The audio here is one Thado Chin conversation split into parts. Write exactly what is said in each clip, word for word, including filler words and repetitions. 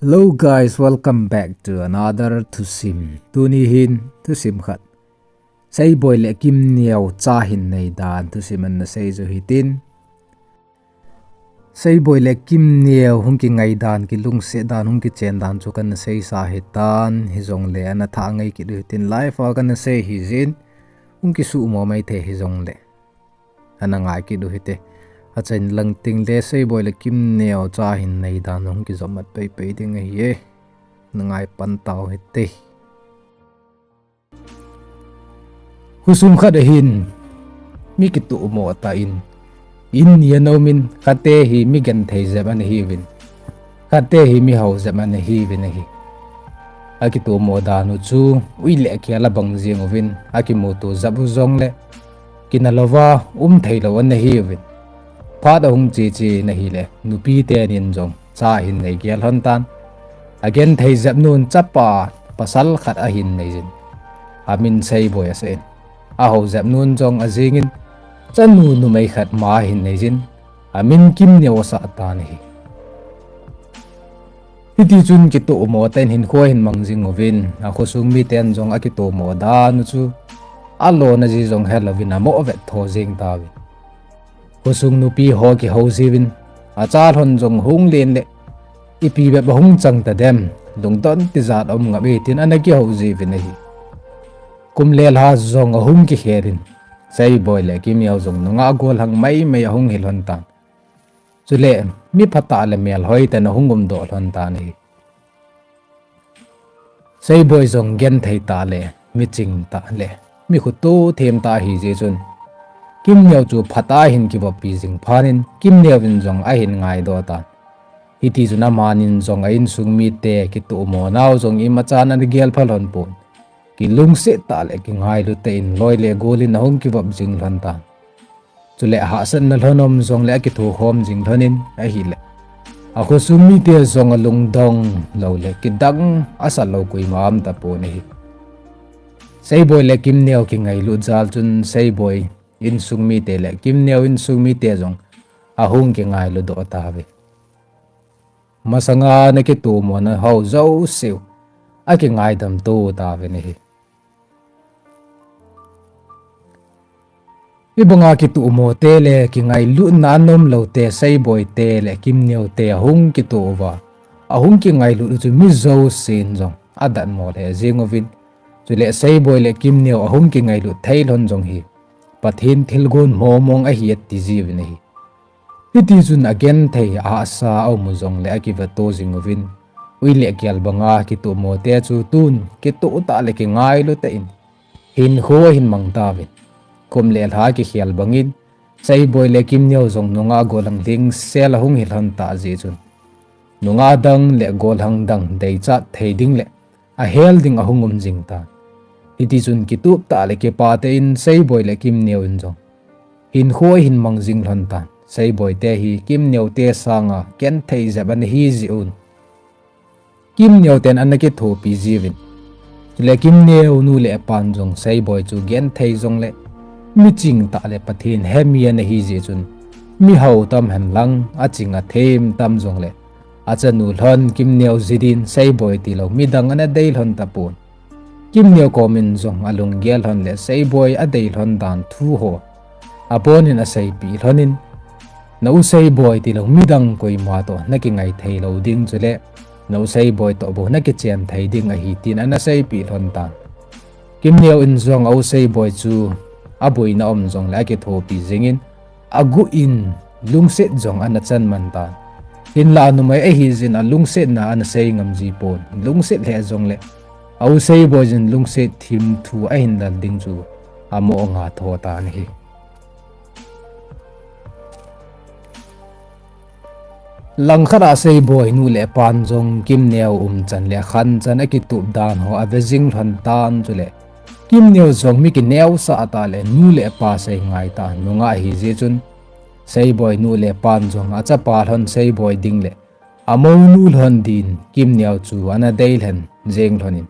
Hello guys, welcome back to another thusim. Tuni hin thusim khat, Seiboi le Kimneo cha hin nei dan thusim ana sei chu hitin. Seiboi le Kimneo hung kingai dan, kilungset dan, hung kichen dan chu kana seisa hitan, hijongle ana thah ngai kit u hitin, live a kana sei hijeh in, hung kisuhmo maithei hijongle ana ngai kit u hite. Achaina lang tengle Seiboi le Kimneo cha hin nei dan hung kijopmat peipei ding ahi e. Na ngai pan tau hite. Khosung khat ahin, mi kitohmo tah in, in ni ana um in, khatte hi mi genthei jep ana hiuvin, khatte hi mi hao jep ana hiuvin ahi. Akitohmo dan u chu ui le gel abang jeng uvin, akimuto jep u jongle kina louva um theilou ana hiuvin. Phat ahung che che in ahile, nupi tenin jong cha ahin nei gel lhon tan. Agenthei jep nun chapa pasal khat ahin neijin, amin Seiboi asah in, ahao jep nun jong ajingin, chanu numei khat ma ahin neijin, amin Kimneo asah tan ahi. Hitichun kitohmo tah in hinkho ahin mang jing uvin, akhosung miten jong akitohmo dan u chu alona ji jong helouvin amoh vet tho jeng tauvin. Khosung nupi ho kihou jiuvin, acha lhon jong hung len le, ipi bep ahung chang tadem, lungdon tijat um ngap e tin ana kihou jiuvin ahi. Kum le lha jong ahung kikhel in, Seiboi le Kimneo jong nungah gollhang maimai ahung hi lhon tan. Chule mi phatah le melhoi tah in ahung umdoh lhon tan ahi. Seiboi jong genthei tah le, miching tah le, mi khoto them tah ahijeh chun, Kimneo chu phatah a ahin kivoppi jing phat in, Kimneo in jong ahin ngaidoh tan. Hitichun amanin jong a insung mite kitohmo nau jong imachan ana gel pha lhon pon, kilungset tah le kingailu tah in loi le gol in ahung kivop jing lhon tan. Chule hahsatna lhon um jongle akithokhom jing lhon in ahile, akhosung mite jong alungdong lou le kidang asat lou koima um tapon ahi. Seiboi le Kimneo kingailut jal chun Seiboi insung mite le Kimneo insung mite jong ahung kingailudoh tauve. Masanga ana kitohmo nau jouseu akingaidam to tauvin ahi. Hibanga kitohmo te le kingailutna anom lou te, Seiboi te le Kimneo te ahung kitoh uva, ahung kingailut u chu mi jousen jong adatmo lheh jeng uvin. Chule Seiboi le Kimneo ahung kingailut thei lhon jong hi Pathen thilgon mong mong ahi ati jiuvin ahi. Hitichun agenthei ahahsa aum u jongle akiveto jing uvin, ui le gel banga kitohmo te chu tun kitoh tah le kingailu tah in hinkho ahin mang tauvin. Kum le lha kikhel bangin, Seiboi le Kimneo jong nungah gollhang lhingsel ahung hi lhon tah jeh chun, nungah dang le gollhang dang deichat thei ding le ahel ding ahung um jing tan. Hitichun kitup tah le kipah tah in Seiboi le Kimneo in jong hinkho ahin mang jing lhon tan. Seiboi te hi Kimneo te sanga genthei jep ana hi jeh un, Kimneo ten ana kithopi jiuvin. Chule Kimneo nu le pan jong Seiboi chu genthei jongle miching tah le Pathen hemi ana hi jeh chun, mihao tam henlang aching athem tam jongle achanu lhon Kimneo ji din Seiboi tilou midang ana dei lhon tapon. Kimneo komin jong alunggel lhon le Seiboi adei lhon dan thu ho abonin aseipeh lhon in, na u Seiboi tilou midang koima toh nakingai theilou ding chule na u Seiboi toh bou nakichen thei ding ahi tin ana seipeh lhon tan. Kimneo in jong a u Seiboi chu aboina um jongle akithopi jingin, aguh in lungset jong ana chan man tan. Hinlah numei ahi jeh in alungsetna ana sei ngam ji pon, lungset lheh jongle a u Seiboi jin lungset thim thu ahin lal ding chu amo nga tho tan ahi. Langkhat a Seiboi nu le pan jong Kimneo umchan le khanchan akitup dan ho ave jing lhon tan chule Kimneo jong mi kineosah tah le nu le pa sei ngai tah nungah ahi jeh chun Seiboi nu le pan jong achapa lhon Seiboi ding le amonu lhon din Kimneo chu ana dei lhen jeng lhon in,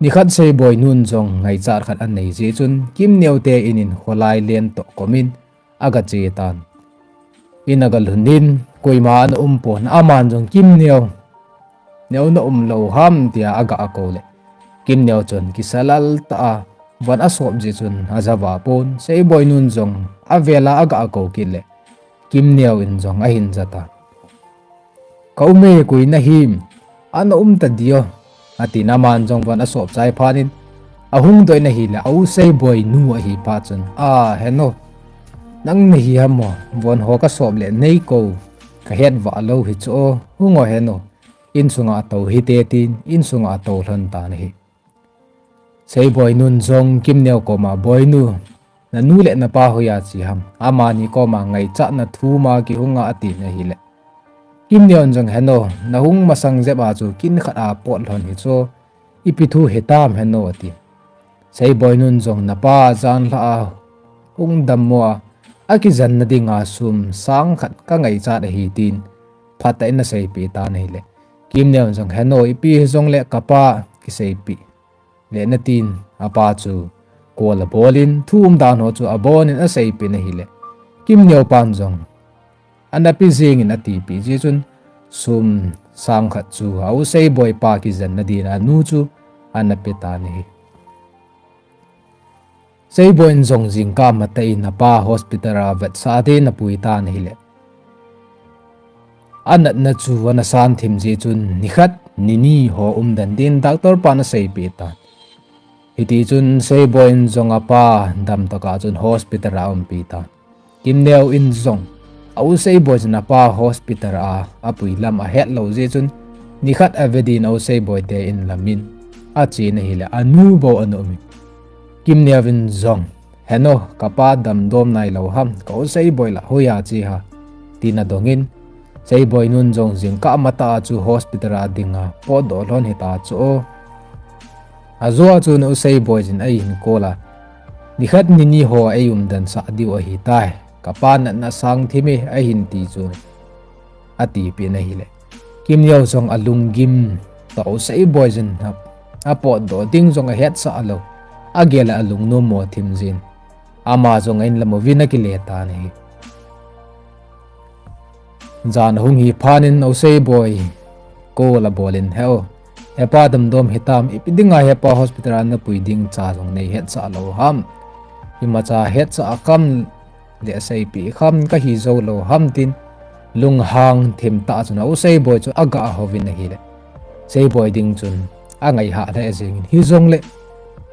nikhat Seiboi nun jong ngaichat khat anei jeh chun Kimneo te in in kholai len toh komin aga che tan. In aga lhun in koima ana um pon, aman jong Kimneo neo na um lou ham tia aga kou le. Kimneo chun kisa lal tah a von asop jeh chun ajah pon, Seiboi nun jong avel a aga kou kit le, Kimneo in jong ahin jat a, "Ka um e, koi nahim, ana um ta di o," atin, aman jong von asop chai phat in, ahung doh in ahile, a u Seiboi nu ahi phat chun, "A, heno, nang nahi ham o, von ho kasop le nei kou kahet vah lou hi chu o, hung o heno, insunga tou hite," tin insunga atou lhon tan ahi. Seiboi nun jong Kimneo koma, "Boinu, nanu le napa hoiya che ham? Amani koma ngaichatna thum a kihung a," atin ahile, Kimneo in jong, "Heno, nahung masang jep a chu kin khat a pot lhon hi chu, ipi thu hitam heno," ati. Seiboi nun jong, "Napa janhi a hung dammo a, akijenna dinga sum sang khat kangaichat ahi," tin phatah in aseipeh tan ahile, Kimneo in jong, "Heno, ipi hijongle kapa kiseipeh le natin," apa chu call abol in, thu umdan ho chu abon in aseipeh in ahile, Kimneo pan jong, "Ana pe jeng in," atipeh jeh chun, sum sang khat chu a u Seiboi pa kijenna din anu chu ana pe tan ahi. Seiboi in jong jingkah matah in apa hospital a vetsah din apui tan ahile, anatna chu ana san thim jeh chun, nikhat nini ho umden din doctor pan aseipeh tan. Hiti chun Seiboi in jong apa damtah a chun hospital a aumpi tan. Kimneo in jong a u Seiboi chun apa hospital a apui lam ahet lou jeh chun, nikhat ave din a u Seiboi te in lam in ache in ahile, anu bou ana um in, Kimneo in jong, "Heno, kapa damdom nailou ham, ka u Seiboi la hoiya che ham?" tin adong in, Seiboi nun jong jingkah matah a chu hospital a dinga potdoh lhon hita chu o. Ajo a chun a u Seiboi jin ahin call a, "Nikhat nini ho eiumden sah diu ahitai. Kapa natna sang thim e," ahin ti chu, atipeh in ahile, Kimneo jong alunggim tah a u Seiboi jin apotdoh ding jong ahetsah lou, agel a alungnom mo thim jin, ama jong a in lam uvin akile tan ahi. Jan ahung hi phat in a u Seiboi call abol in, "He u, hepa damdom hitam, ipi dinga hepa hospital a napui ding cha jong neihetsah lou ham? Imacha hetsah kham le aseipeh kham kahi jou lou ham?" tin lunghang thim tah chun a u Seiboi chu aga houvin ahile, Seiboi ding chun angaihah lheh jeng in, hijongle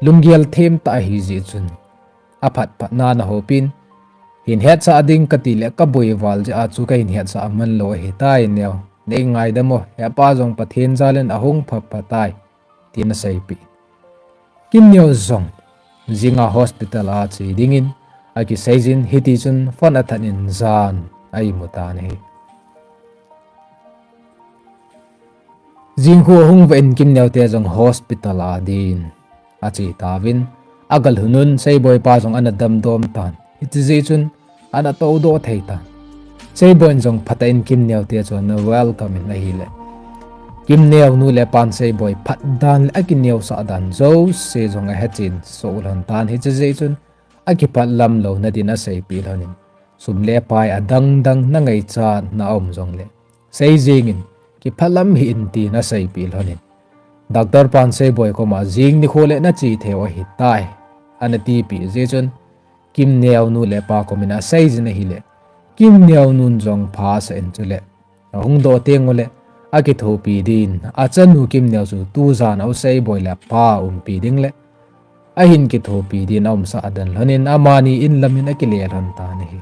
lunggel thim tah ahi jeh chun, aphat phat nan ahopin, "Hin hetsah ding kati le kaboi val jeh a chu kahin hetsah man lou ahitai neo. Nei ngaidam o, hepa jong Pathen jal in ahung pha pha tai," tin aseipeh. Kimneo jong jinga hospital a che dingin akisei jin, hiti chun phone athat in jan a imu tan ahi. Jing khu ahung vah in Kimneo te jong hospital a din ache tauvin, aga lhun un Seiboi pa jong ana damdom tan. Hiti jeh chun ana toudoh thei tan. Seiboi in jong phatah in Kimneo te chu ana welcome in ahile, Kimneo nu le pan Seiboi phat dan le akineosah dan jouse jong ahechen soh lhon tan. Hiti jeh chun akipah lam louna din aseipeh lhon in, sum le pai adang dang nangaichat na aum jongle sei jeng in, kipah lam hih in tin aseipeh lhon in, doctor pan Seiboi koma jing nikho le nache thei u ahitai, ana tipeh jeh chun, Kimneo nu le pa kom in asei jin ahile, Kimneo nun jong phasah in chule ahung doh teng ule akithopi din achanu Kimneo chu tujan a u Seiboi le apa umpi ding le ahin kithopi din aumsah den lhon in, amani in lam in akile lhon tan ahi.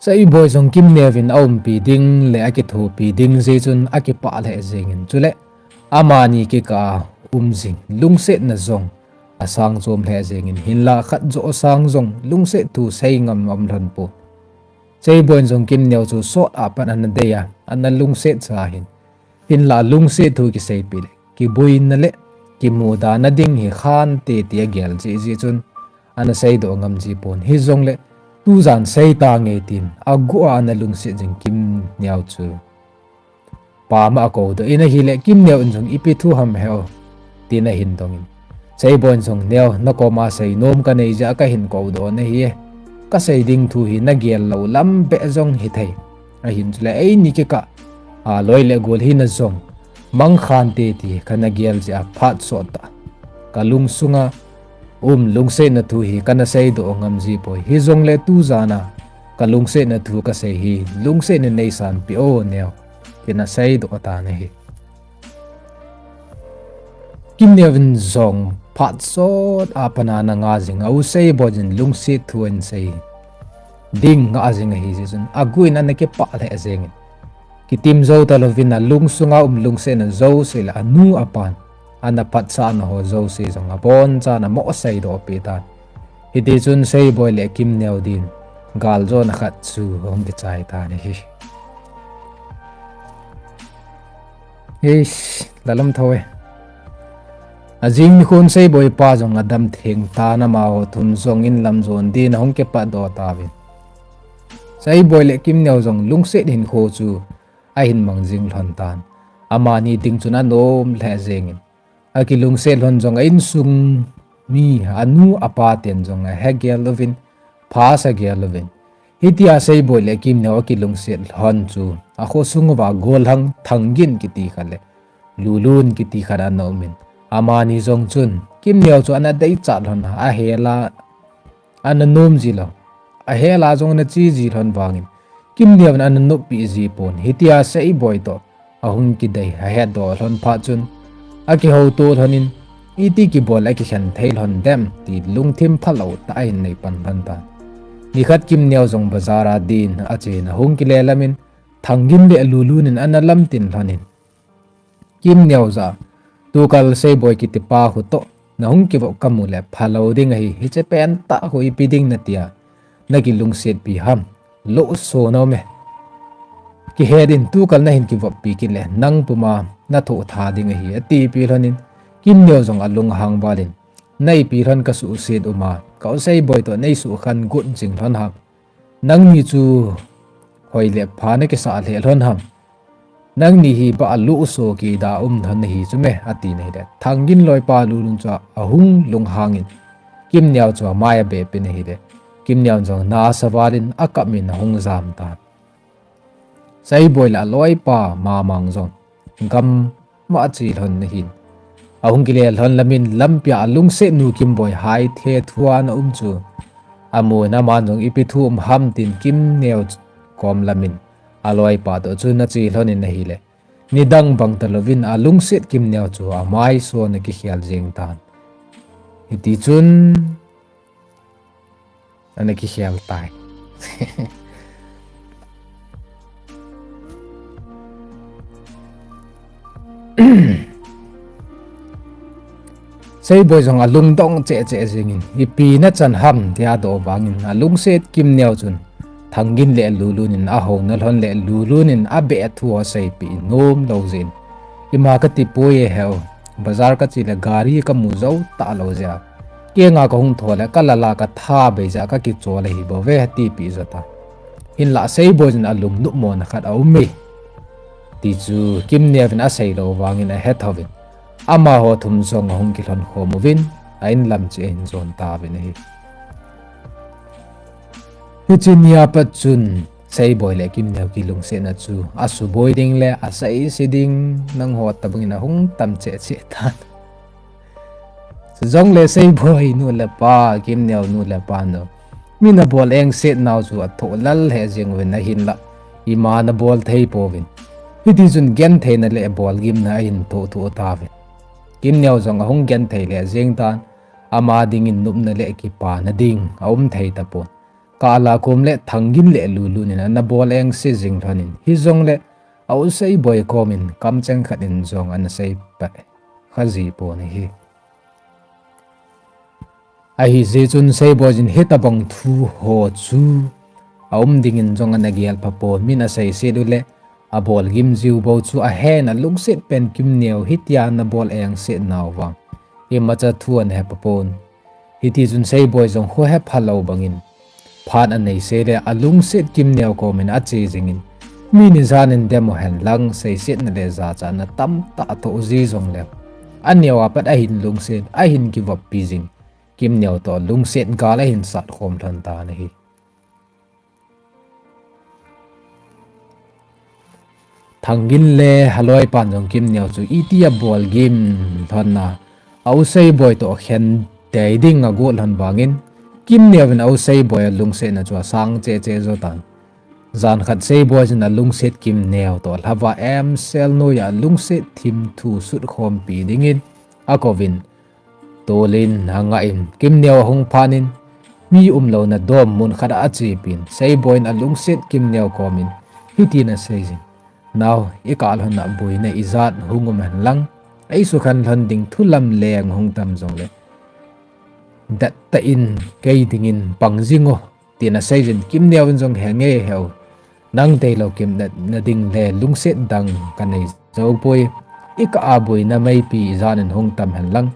Seiboi jong Kimneo vin aumpi ding le akithopi ding jeh chun akipah lheh jeng in chule amani kikah a um jing lungsetna jong asang chom lheh jeng in, hinla khat joh sang jong lungset thu sei ngam aum lhon pon. Seiboi in jong Kimneo chu sot a pat ana dei a, ana lungset cha hin, hinla lungset thu kiseipeh le kiboina le kimudana ding hi khante ti agel jeh jeh chun ana seidoh ngam ji pon. Hijongle tujan sei tange tin aguh a ana lungset jing Kimneo chu pama akoudoh in ahile, Kimneo in jong ipi thu ham he u tin ahin dong in, Seiboi in jong, Neo, nakoma seinom kanei jeh a kahin koudoh nahi e. Kasei ding thu hi nagel lou lam beh jong hithei. Ahin chule eini kikah aloi le gol hina jong mangkhan te ti kana gel jeh a phat sot tah kalungsunga um lungsetna thu hi kana seidoh ngam jipoi. Hijongle tujana kalungsetna thu kasei hi lungsetna neisanpeh o neo, tia aseidoh tan ahi. Kimneo in jong phat sot a pat ana nga jing a, u Seiboi in lungset thu ahin sei ding nga jing ahi jeh chun aguh in ana kipah lheh jengin. Kitim jou talouvin alungsunga um lungsetna jouse le anu apan ana phatsahna ho jouse jong abonchan ana mo seidoh peh tan. Hiti chun Seiboi le Kimneo din galjona khat chu ahung kichai tan ahi. Eish, la lam tho e. Ajing nikhon Seiboi pa jong adam theng tan amaho thum jong in lam jon din ahung kipatdoh tauvin. Seiboi le Kimneo jong lungset hinkho chu ahin mang jing lhon tan. Amani ding chun anom lheh jengin. Akilungset lhon jong a insung mi anu apa ten jong ahegel uvin, pha asagel uvin. Hitia Seiboi le Kimneo akilungset lhon chu akhosung uva golhang Thangin kiti khat le Lulun kiti khat ana umin. Amani jong chun Kimneo chu ana deichat lhon a, ahela ana nom ji lou. Ahela jong ana che ji lhon vangin Kimneo in ana noppi ji pon. Hitia Seiboi toh ahung kidei ahetdoh lhon phat chun akihouto lhonin, iti kibol akikhen thei lhon dem ti lungthim phalou tah ahin nei pan lhon tan. Nikhat Kimneo jong bazar a din achen ahung kile lamin Thangin le Lulun in ana lamtin lhonin, Kimneo jah a, tukal Seiboi kiti pa khu toh nahung kivop kamu le phalou ding ahi, hiche pentah khu ipi ding natia nakilungsetpi ham, lohso na um e. Kihet in tukal nahin kivoppi kit le nang puma nathoh tha ding ahi, atipeh lhonin, Kimneo jong alunghang valin, na ipi lhon kasuhset uma, ka u Seiboi toh neisuhkhen got jing lhon ham. Nangni chu hoi le pha nakisah lheh lhon ham. Nangni hi bah a lohso kida um lhon nahi chu me, atin ahile Thangin loipa Lulun chu ahung lunghangin Kimneo chu amai abeh peh in ahile Kimneo jong nasa valin akap in ahung jam tan. Seiboi le aloipa Mamang jong gam mah ache lhon ahin. Ahung kile lhon lamin lampia alungset nu Kimboi hai thethua ana um chu amun aman jong ipi thu um ham tin Kimneo kom lamin aloipa toh chun ache lhonin ahile, nidang bang talouvin alungset Kimneo chu amaiso ana kikhel jeng tan. Hiti chun ana kikhel tai. Seiboi jong alungdong cheh cheh jengin, ipi nachan ham tia adoh vangin, alungset Kimneo chun Thangin le Lulun in ahouna lhon le Lulun in abeh thu aseipeh nom lou jeh in, ima katipoi e heu, bazar kache le gari kamu jou talou jeh a, kenga kahung tho le kalal a katha bei jeh a kakichol ahi bouve, atipeh jo tan. Hinlah Seiboi in alungnopmona khat aum e, ti chu Kimneo in aseilou vangin ahethouvin, amaho thum jong ahung kilhon khom uvin, a inlam cheh ahin jon tauvin ahi. Hiche nia pat chun Seiboi le Kimneo kilungsetna chu asuboi ding le aseise ding nangho tobangin ahung tam cheh cheh tan. Chujongle Seiboi nu le pa, Kimneo nu le pa nu, mi nabol engset nau chu athoh lal lheh jeng uvin ahinlah, ima nabol thei pouvin. Hitichun gentheina le bolgimna ahin thoh thoh tauvin. Kimneo jong ahung genthei lheh jeng tan, ama dingin nopna le kipana ding aum thei tapon. Kala kom le Thangin le Lulun in ana bol engse jing lhonin, hijongle a u Seiboi komin kamcheng khat in jong ana seipeh kha ji pon ahi. Ahijeh chun Seiboi in hitobang thu ho chu aum dingin jong ana gel pha pon, min aseiset u le abolgim jiu bou chu ahen, alungset pen Kimneo hitia nabol engset nau vang imacha thu ana hepha pon. Hitichun Seiboi jong khohe phalou bangin phat anei seh le alungset Kimneo komin ache jingin, mi nijanin demo henlang seisetna le jachatna tamtah thoh ji jongle, aneo a pat ahin lungset, ahin kivoppi jing Kimneo toh lungset gal ahin sat khom lhon tan ahi. Thangin le aloipan jong Kimneo chu iti abol gim lhon na, a u Seiboi toh khen tei ding agot lhon vangin, Kimneo in a u Seiboi alungsetna chu asang cheh cheh jo tan. Jan khat Seiboi chun alungset Kimneo toh lhava emsel noiya lungset thim thu sutkhompi dingin akouvin, tolin angah in Kimneo ahung phat in, mi umlouna dom mun khat a achepin, Seiboi in alungset Kimneo komin hitin aseijin, Nao, ikah lhon a boina ijat hung um hen lang, eisukhen lhon ding thu lamleng hung tam jongle, dettah in kei dingin pang jing o, tin aseijin, Kimneo in jong, Henge heu, nang deilou kimnatna ding le lungset dang kanei joupoi. Ikah a boina meipi ijat in hung tam hen lang,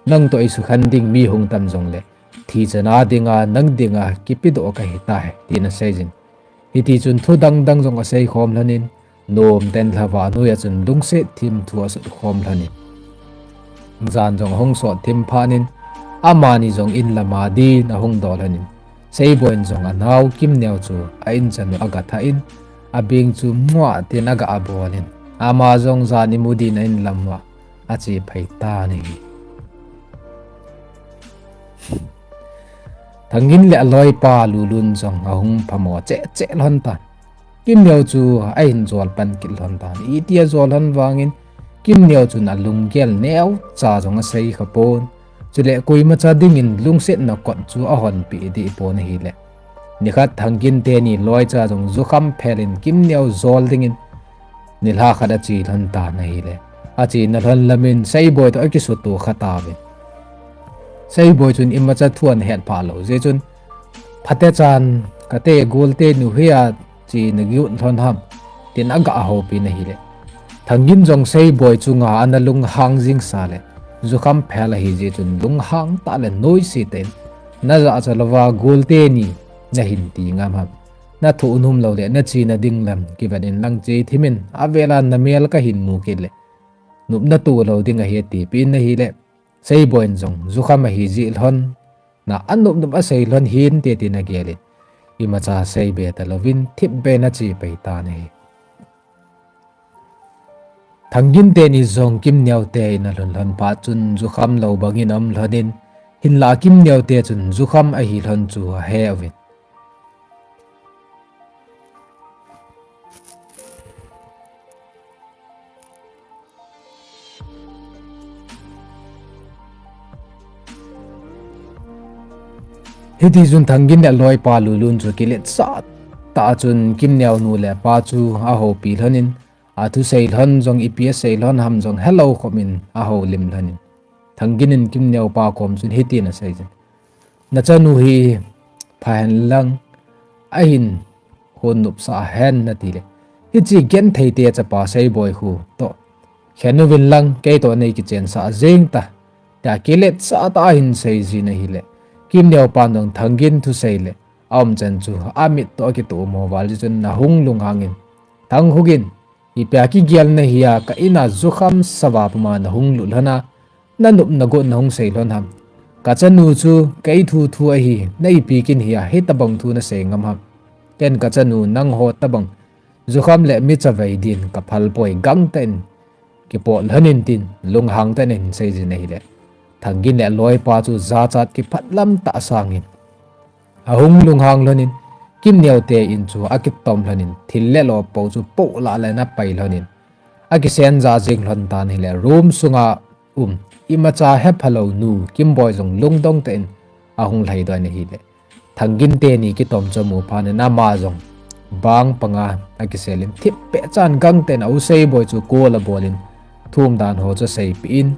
nang toh eisukhen ding mi hung tam jongle, thi chana dinga nang dinga kipedoh kahitai, tin aseijin. Hitichun thu dangdang jong aseikhom lhonin, nomten lhava noiya chun lungset thim thu asutkhom lhonin, jan jong ahung sot thim phatnin, amani jong in lama din ahung dol lhonin, Seiboi in jong anao Kimneo chu a-in chan u agathah in, abeng chu muah tin aga abolin, ama jong jan imu din a-in lam uva ache phei tan ahi. Thangin le aloipa Lulun jong ahung phamo cheh cheh lhon tan. Kimneo chu ahin jol pan kit lhon tan. Iti ajol lhon vangin Kimneo chun alunggel neocha jong asei khapon. Chule koimacha dingin lungsetna kot chu ahonpeh dehpon ahileh, nikhat Thangin teni loicha jong jukham phelin Kimneo jol dingin nilhah khat ache lhon tan ahileh, achena lhon lamin Seiboi toh akisuto khatauvin, Seiboi chun imacha thu ahetphah lou jeh chun, Phatechan kate golte nu hia che nagot lhon ham, tin aga ahopin ahileh, Thangin jong Seiboi chunga ana lunghang jingsa leh, jukham phel ahijeh chun lunghang tah le noise tah in, Najahcha louva golte ni nahin ti ngam ham, nathoh nom lou leh nachena ding lam kivet inlang che thimin, avela namel kahin mu kit leh nopna tolou ding ahi, atipeh in ahileh, Seiboi in jong jukham ahijeh lhon na anop nop asei lhon hinte tin agelin, imacha seibe talouvin thipbeh in ache pei tan ahi. Thangin teni jong Kimneo te in alhun lhon phat chun jukham lou bangin aum lhonin, hinlah Kimneo te chun jukham ahi lhon chu ahe uvin. Hitichun Thangin le aloipa Lulun chu kiletsah tah a chun Kimneo nu le pa chu ahoupi lhonin, athusei lhon jong ipi asei lhon ham jong helou khomin ahoulim lhonin, Thangin in Kimneo pa kom chun hitin aseijin, Nachanu hi phahen lang, ahin hon nopsah hen natile, hiche genthei te chapa Seiboi khu toh khen uvin lang, keitoh neikichensah jeng ta, tia kiletsah tah a ahin seijin ahileh, Kimneo pan jong Thangin thusei le aumchan chu amit toh akitoh mo val jeh chun ahung lunghangin, Thanghuk in, ipia kigel nahia ka in a jukham sava puma nahung lut lhon a, nanop nagot nahung sei lhon ham. Kachanu chu kei thu thu ahi, na ipi kin hia hitobang thu nasei ngam ham. Ken kachanu nangho tobang jukham le mi chavei din kaphal poi, gangtah in kipot lhonin tin lunghang tah in ahin seijin ahileh, Thangin le aloipa chu jachat kiphat lam tah sangin ahung lunghang lhonin, Kimneo te in chu akitom lhonin, thil le lo pou chu poh lah le apai lhonin, akisen jah jeng lhon tan ahileh, room sunga um imacha hephalou nu Kimboi jong lungdong tah in ahung lhaidoh in ahileh, Thangin teni kitom chu amu phatnin ama jong bang panga akiselin, thipbeh chan gangtah in a u Seiboi chu call abolin, thum dan ho chu aseipeh in,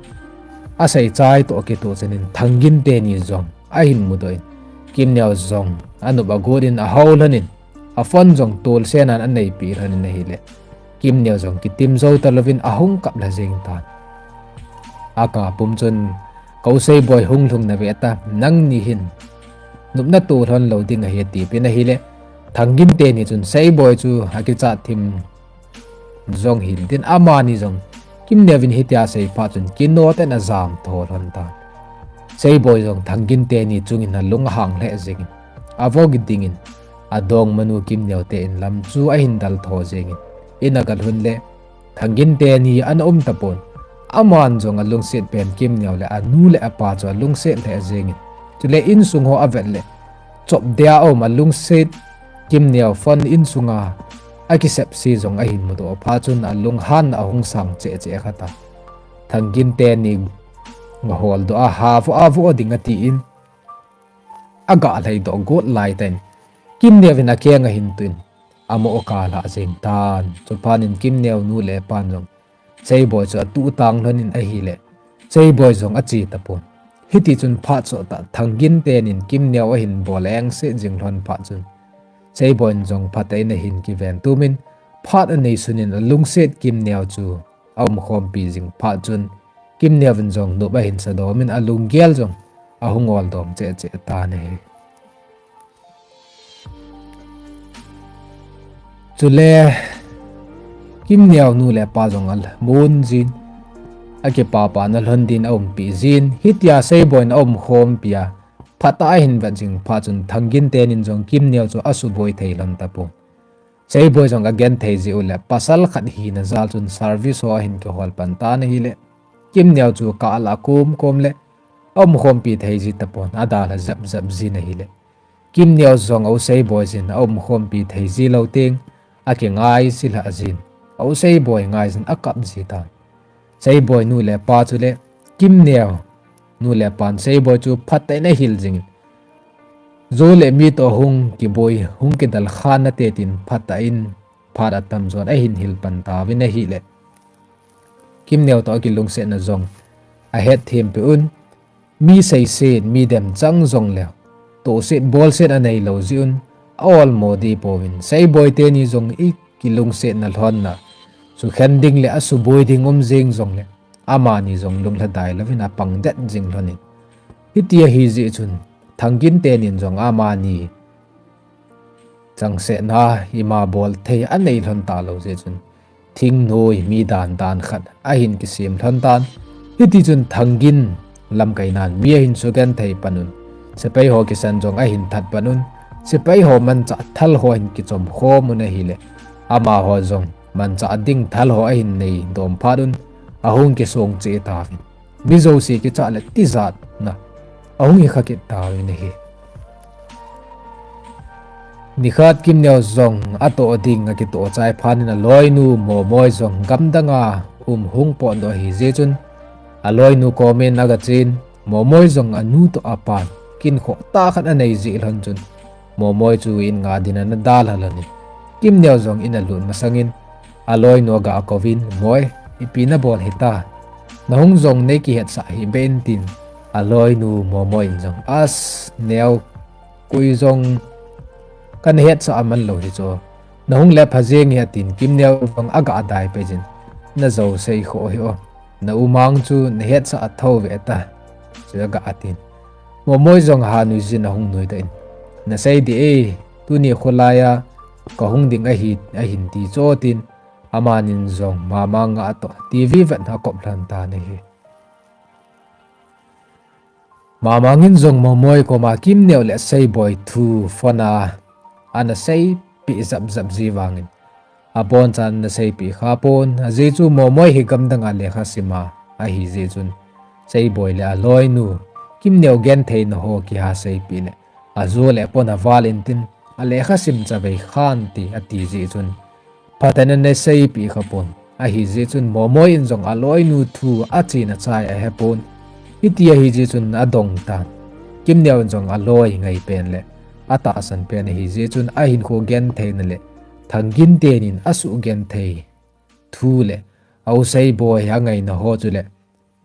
asei chai toh akitoh chanin Thangin teni jong ahin mudoh in, Kimneo jong anop agot in ahou lhonin, aphone jong tolsenan aneipeh lhonin ahileh, Kimneo jong kitim jou talouvin ahung kap lha jeng tan. Akap pum chun, Ka u Seiboi, hung lhung nave ta, nangni hin nopna to lhon lou ding ahi, atipeh in ahileh, Thangin teni chun Seiboi chu akichat thim jong hinte tin, amani jong Kimneo in hitia asei phat chun kinoh tah in ajam tho lhon tan. Seiboi jong Thangin teni chungin alunghang lheh jengin, avo kidingin, adongmanu Kimneo te in lam chu ahin del tho jengin, in agalhun leh, Thangin teni ana um tapon. Aman jong alungset pen Kimneo le anu le apa chu alungset lheh jengin. Chule insung ho avet le chop dia um alungset Kimneo phone insunga akisepse jong ahin mudoh phat chun alunghan ahung sang cheh cheh khat a. Thangin teni ngaholdoh a, ha vo a vo ding atin. Aga lhaidoh got laitan Kimneo in akeng ahin tuin. Amo ka la jeng tan. Chuphat in Kimneo nu le pan jong Seiboi chu atuh tang lhon in ahile. Seiboi jong ache tapon. Hiti chun phat soh tah Thangin teni Kimneo ahin bol engse jing lhon phat chun. Seiboi in jong phatah in ahin kiven tumin phat anei sunin alungset Kimneo chu aumkhompi jing phat chun. Kimneo in jong nop ahin sadomin alunggel jong ahung oldom cheh cheh tan ahi. Chule Kimneo nu le pa jong amun jin. Akipapa na lhon din aumpi jin. Hitia Seiboi in aumkhompi a. Phatah ahin vet jing phat chun Thangin teni jong Kimneo chu asuboi thei lhon tapon. Seiboi jong agenthei jeh u le pasal khat hina jal chun service ho ahin kihol pan tan ahile. Kimneo chu kah la kom kom le aumkhompi thei ji tapon adalha jep jep jin ahile. Kimneo jong a u Seiboi jin aumkhompi thei ji lou teng akingai ji lhah jin. A u Seiboi ngai jin akap ji tan. Seiboi nu le pa chule Kimneo nu le pan Seiboi chu phatah in ahil jingin. Jou le mi toh hung kiboi hung kidal khan nate tin phatah in phat atam jon ahin hil pan tauvin ahile. Kimneo toh akilungsetna jong ahet thempeh un. Mi seiset, mi demchang jongleh tohset bolset anei lou jeh un aolmo deh pouvin. Seiboi teni jong ikilungsetna lhonna sukhen ding le asuboi ding um jeng jongleh amani jong lunglhadai louvin apang det jing lhonin. Hiti ahi jeh chun Thangin teni jong amani changsetna ima bol thei anei lhon talou jeh chun thingnoi mi dan dan khat ahin kisem lhon tan. Hiti chun Thangin lamkai nan mi ahin sugenthei pan un. Sepai ho kisan jong ahin that pan un. Sepai ho manchah thal ho ahin kichom khom un ahile. Amaho jong manchah ding thal ho ahin nei dom phat un. Ahung kisong cheh tauvin. Mi jouse kichat le tijatna ahung hi kha kit tauvin ahi. Nikhat Kimneo jong atoh ding akitoh chai phat in aloinu Momoi jong gamdanga um hung potdoh ahi jeh chun aloinu komin agachen Momoi jong anu toh apan kinkhoh tah khat anei jeh lhon chun Momoi chu in nga din ana dalha lhonin. Kimneo jong in alut masangin aloinu aga kouvin, Moi, ipi nabol hita. Nahung jong nei kihetsah hih beh in tin. Aloinu Momoi in jong, As, neo, koi jong kana hetsah aman lou hi chu. Nahung le pha jeng hi atin Kimneo jong aga dai peh jin. Najou sei khoh hih o. Na umang chu nahetsah a thou ve ta. Chu aga atin. Momoi jong hanui jin ahung nui tan. Nasei dih e, tuni kholai a kahung ding ahi, ahin ti chu tin. Amanin jong Mamang atoh TV vet na akop lhon tan ahi. Mamang in jong Momoi koma Kimneo le Seiboi thu phone a ana seipeh jap jap ji vangin abonchan ana seipeh kha pon, ajeh chu Momoi hi gamdanga lekha sima ahi jeh chun Seiboi le aloinu Kimneo gentheina ho kiha seipeh le ajo le pon aval intin alekha sim chavei khan ti ati jeh chun Pathen in ana seipeh kha pon. Ahi jeh chun Momoi in jong aloinu thu achen achai ahe pon. Hiti ahi jeh chun adong tan. Kimneo in jong aloi ngai pen le atahsan pen ahi jeh chun ahinkho gentheina le Thangin teni in asuh genthei thu le a u Seiboi angaina ho chu le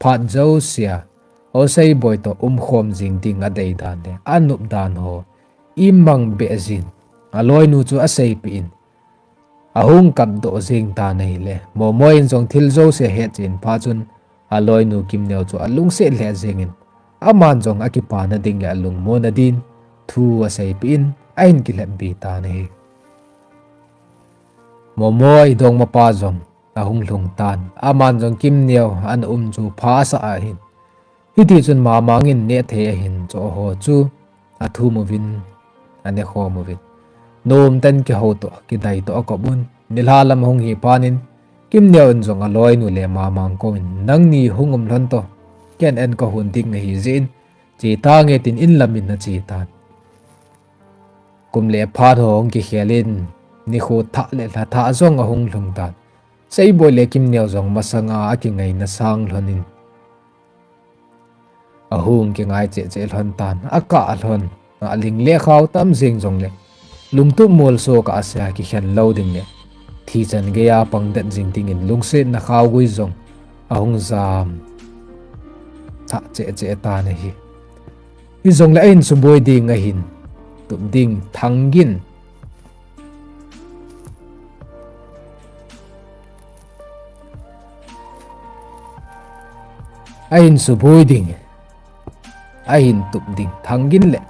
phat jousea, a u Seiboi toh umkhom jing ding adei dan le anop dan ho imang beh jin aloinu chu aseipeh in ahung kapdoh jing tan ahile, Momoi in jong thil jouse ahetchen phat chun aloinu Kimneo chu alungset lheh jengin, aman jong akipana ding le alungmonna din thu aseipeh in ahin kilhep be tan ahi. Momoi dongmapa jong ahung lhung tan, aman jong Kimneo ana um chu pha asah ahin. Hiti chun Mamang in nehthei ahin choh ho chu athum uvin, anekhom uvin. Nomtah in kihou toh, kidai toh akop un. Nilhah lam ahung hi phat in, Kimneo in jong aloinu le Mamang kouvin, nangni hung um lhon to, ken an kahon ding nahi jeh in, che tange tin in lamin ache tan. Kum le phat ho hung kikhel in, nikho thah le lha thah jong ahung lhung tan. Seiboi le Kimneo jong masanga akingaina sang lhonin, ahung kingai cheh cheh lhon tan, akah lhon, aling le khao tam jeng jongle, lungtup molso kah a sea kikhen lou ding le, thi chan geiya pangdet jing dingin lungsetna khao gui jong ahung jam thah cheh cheh tan ahi. Hijongle ahin suboi ding ahin tup ding Thang Gin. Ahin suboi ding, ahin tup ding Thang Gin le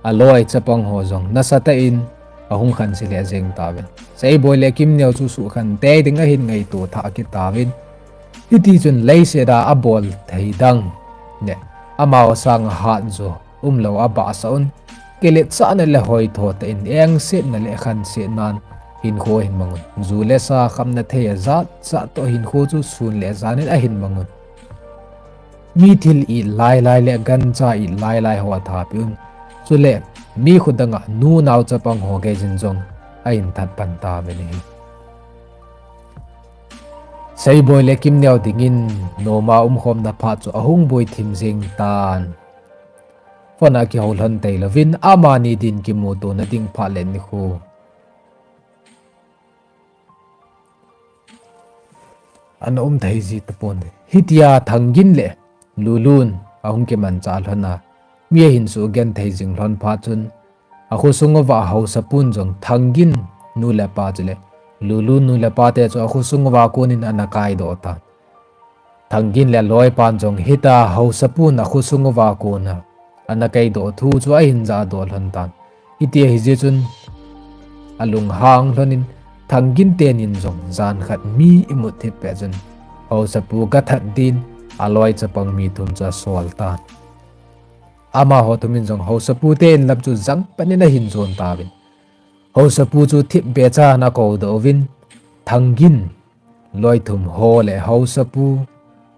aloi chapang ho jong nasatah in ahung khanse lheh jeng tauvin. Seiboi le Kimneo chu sukhan tei ding ahin ngaito thah kit tauvin. Hitichun leiset a abol thei dang le amaho sanga hatjo umlou abahsah un, kiletsahna le hoitho tah in engsetna le khansetnan hinkho ahin mang un. Ju le sa khamna thei ajat jat toh hinkho chu sun le jan in ahin mang un. Mi thil it lai lai le gancha it lai lai ho athapeh un. Chule mi khut danga nu nao chapang ho geijin jong ahin that pan tauvin ahi. Seiboi le Kimneo dingin noma umkhomna phat chu ahung boi thim jeng tan. Phone a kihou lhon tei louvin, amani din kimutona ding phat le nikho ana um thei ji tapon. Hitia Thang Gin le Lulun ahung kimanchah lhon a, mi ahin sugenthei jing lhon phat chun, akhosung uva haosapun jong Thang Gin nu le pa chule Lulun nu le pa te chu akhosung uva konin ana kaidoh tan. Thang Gin le aloipan jong hitia haosapun akhosung uva kona ana kaidoh thu chu ahin jahdoh lhon tan. Hitia hijeh chun alunghang lhonin Thang Gin tenin jong jan khat mi imut thip pet chun haosapu gathat din aloi chapang mi thum chu asol tan. Amaho thumin jong haosapu te in lam chu jangpanin ahin jon tauvin. Haosapu chu thipbeh chan akoudoh uvin, Thang Gin loi thum ho le haosapu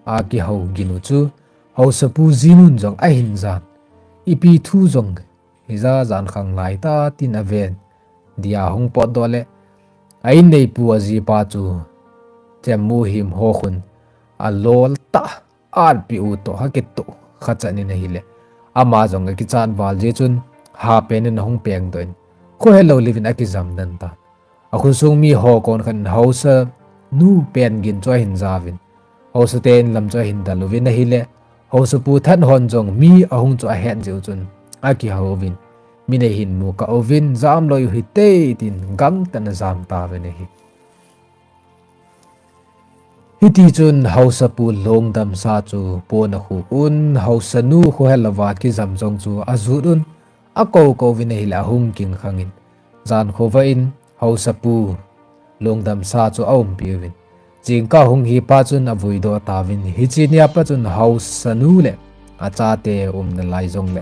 akihou gin u chu haosapu jinun jong ahin jan. Ipi thu jong hija jan khang laitah tin aven dia hung potdoh le, a inneipu ajipa chu chemmu him ho khun alol tah atpeh u toh akitoh kha chanin ahile, ama jong akichat val jeh chun hapen in ahung pengdoh in, khohelou leuvin akijam den tan. Akhosung mi ho kon khat in haosanu pen gin chu ahin jauvin, haosate in lam chu ahin dal uvin ahile, haosapu that hon jong mi ahung chu ahet jeh u chun akihou uvin, min ahin mu kah uvin, jamloi u hite tin gangtah in ajam tauvin ahi. Hitichun haosapu Lungdamsa chu pon akhu un, haosanu khohelouva kijam jong chu ajut un, akou kou uvin ahile ahung kingkhangin, jan khovah in haosapu Lungdamsa chu aumpeh uvin, jingkah hung hi phat chun avuidoh tauvin, hiche nia pat chun haosanu le achate umna lai jongle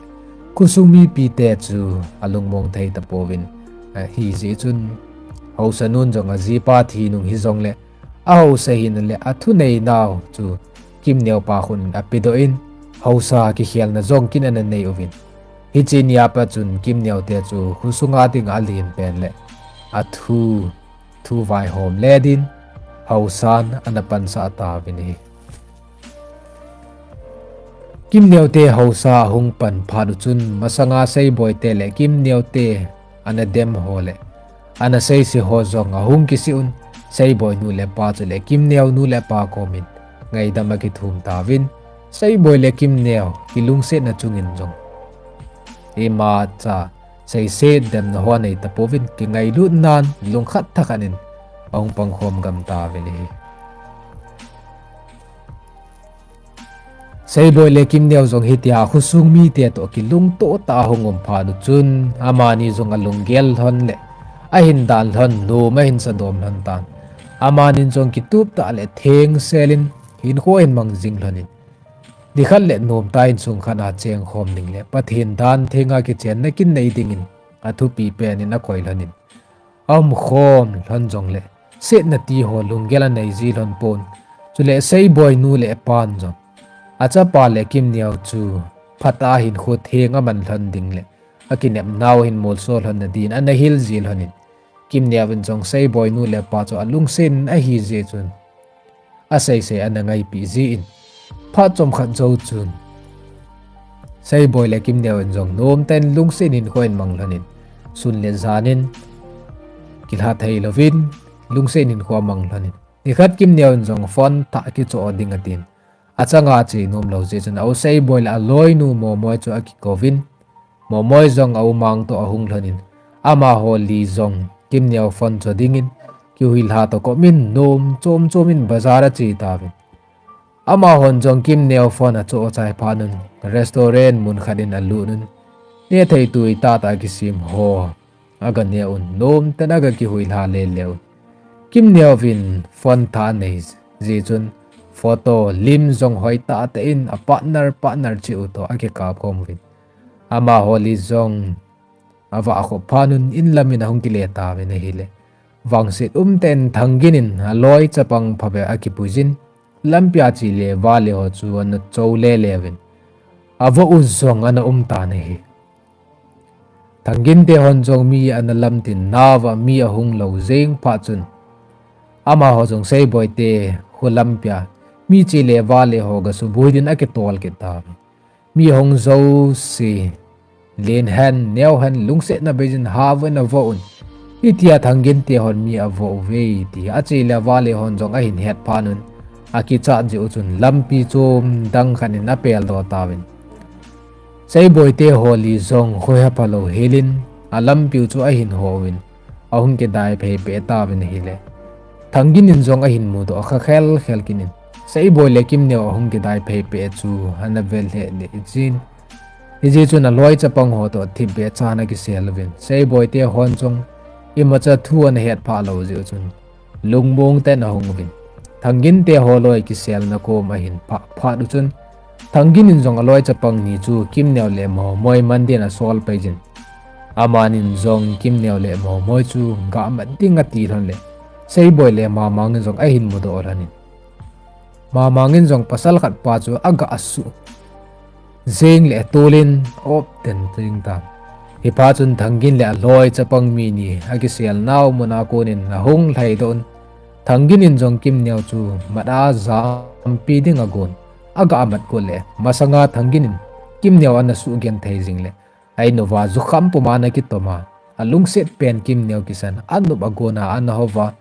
khosung mipite chu alungmong thei tapouvin, ahijeh chun haosanun jong ajipa thi nung hijongle ahaosa hina le athuneinau chu Kimneo pa khun in apedoh in, haosa kikhelna jong kin ana nei uvin, hiche nia pat chun Kimneo te chu khosunga dinga alen pen le athu thu vaihom le din haosan ana pansah tauvin ahi. Kimneo te haosa ahung pan phat u chun masanga Seiboi te le Kimneo te ana dem ho le ana seise ho jong ahung kisih un, Seiboi nu le pa chule Kimneo nu le pa komin ngaidam akithum tauvin, Seiboi le Kimneo kilungsetna chungin jong imacha seiset demna ho anei tapouvin, kingailutnan lungkhat thakhat in ahung pangkhom gam tauvin ahi. Seiboi le Kimneo jong hitia khosung mite toh kilungtoh tah a ahung um phat u chun, amani jong alunggel lhon le ahin dan lhon, nom ahin sadom lhon tan. Amanin jong kitup tah le thengsel in hinkho ahin mang jing lhonin, nikhat le nomtah in insung khat a chengkhom ding le Pathen dan thenga kichenna kin nei dingin athupi pen in akoi lhonin, aumkhom lhon jongle setna ti ho lunggel anei ji lhon pon. Chule Seiboi nu le pan jong achapa le Kimneo chu phatah a hinkho theng aman lhon ding le akinepnau ahin molso lhon nadin ana hil ji lhonin, Kimneo in jong Seiboi nu le pa chu alungsen ahi jeh chun aseisei ana ngaipi jin, phat chomkhat jou chun Seiboi le Kimneo in jong nomtah in lungset hinkho ahin mang lhonin, sun le jan in kilha thei louvin lungset hinkho amang lhonin, nikhat Kimneo in jong phone thah kichoh ding atin, achanga ache nom lou jeh chun a u Seiboi le aloinu Momoi chu akikouvin, Momoi jong a u Mang toh ahung lhonin, amaho li jong Kimneo phone choh dingin kihuilha toh komin nom chom chom in bazar ache tauvin. Amahon jong Kimneo phone achoh chai phat un restaurant mun khat in alut un, nehthei tui tahtah kisem ho aga ne un, nomtah in aga kihuilha lele un. Kimneo vin phone thah anei jeh chun photo lim jong hoitah tah in a partner partner cheh u toh akikap khom uvin, amaho li jong avah khop phat un inlam in ahung kile tauvin ahile, vangset umtah in Thangin in aloi chapang phabep akipuijin, lampia che le vale ho chu ana chou lele uvin, avoh u jong ana um tan ahi. Thangin te hon jong mi ana lamtin, nauva mi ahung lou jeng phat chun, amaho jong Seiboi te kho lampia mi che le vale ho gasuboi din akitol kit tauvin. Mi ahung jouse len hen neo hen lungsetna beijin hah uvin avoh un, hitia Thangin te hon mi avoh uve ti ache le vale hon jong ahin het phat un, akichat jeh u chun lampi chom dang khat in apeldoh tauvin, Seiboi te ho li jong khohepha lou helin alampiu chu ahin ho uvin, ahung kidai phei peh tauvin ahile, Thangin in jong ahin mudoh kha khel khel kit in, Seiboi le Kimneo ahung kidai phei peh chu ana vel lheh lheh jin, hijeh chun aloi chapang ho toh thipbeh chan akisel uvin, Seiboi te hon jong imacha thu ana het phah lou jeh u chun lungmong tah in ahung uvin, Thangin te ho loi kiselna kom ahin phah phat u chun, Thangin in jong aloi chapang ni chu Kimneo le Momoi man din asol paijin, amanin jong Kimneo le Momoi chu gah mat ding ati lhon le, Seiboi le Mamang in jong ahin mudoh lhonin, Mamang in jong pasal khat pa chu agah asuh jeng le tolin op ten jeng tan. Hiphat chun Thangin le aloi chapang mi ni akiselnau muna konin ahung lhaidoh un, Thangin in jong Kimneo chu mat a jampi ding agon, agah mat got le masanga Thangin in Kimneo ana suhgenthei jing le, a-in uva jukham puma ana kitoma, alungset pen Kimneo kisan, anop agona ana houva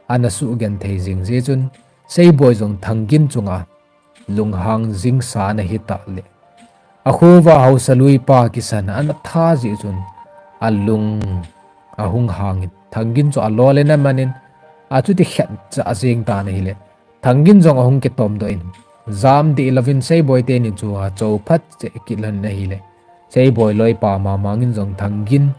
ana suhgenthei jing jeh chun, Seiboi jong Thangin chunga lunghang jingsa ana hitah le, akhouva haosa lui pa kisan ana tha jeh chun, alung ahung hangin, Thangin chu alol in amanin, achuti khetcha jeng tan ahile, Thangin jong ahung kitomdoh in, jam dih louvin Seiboi teni chu achou phat cheh kit lhon in ahile, Seiboi loipa Mamang in jong Thangin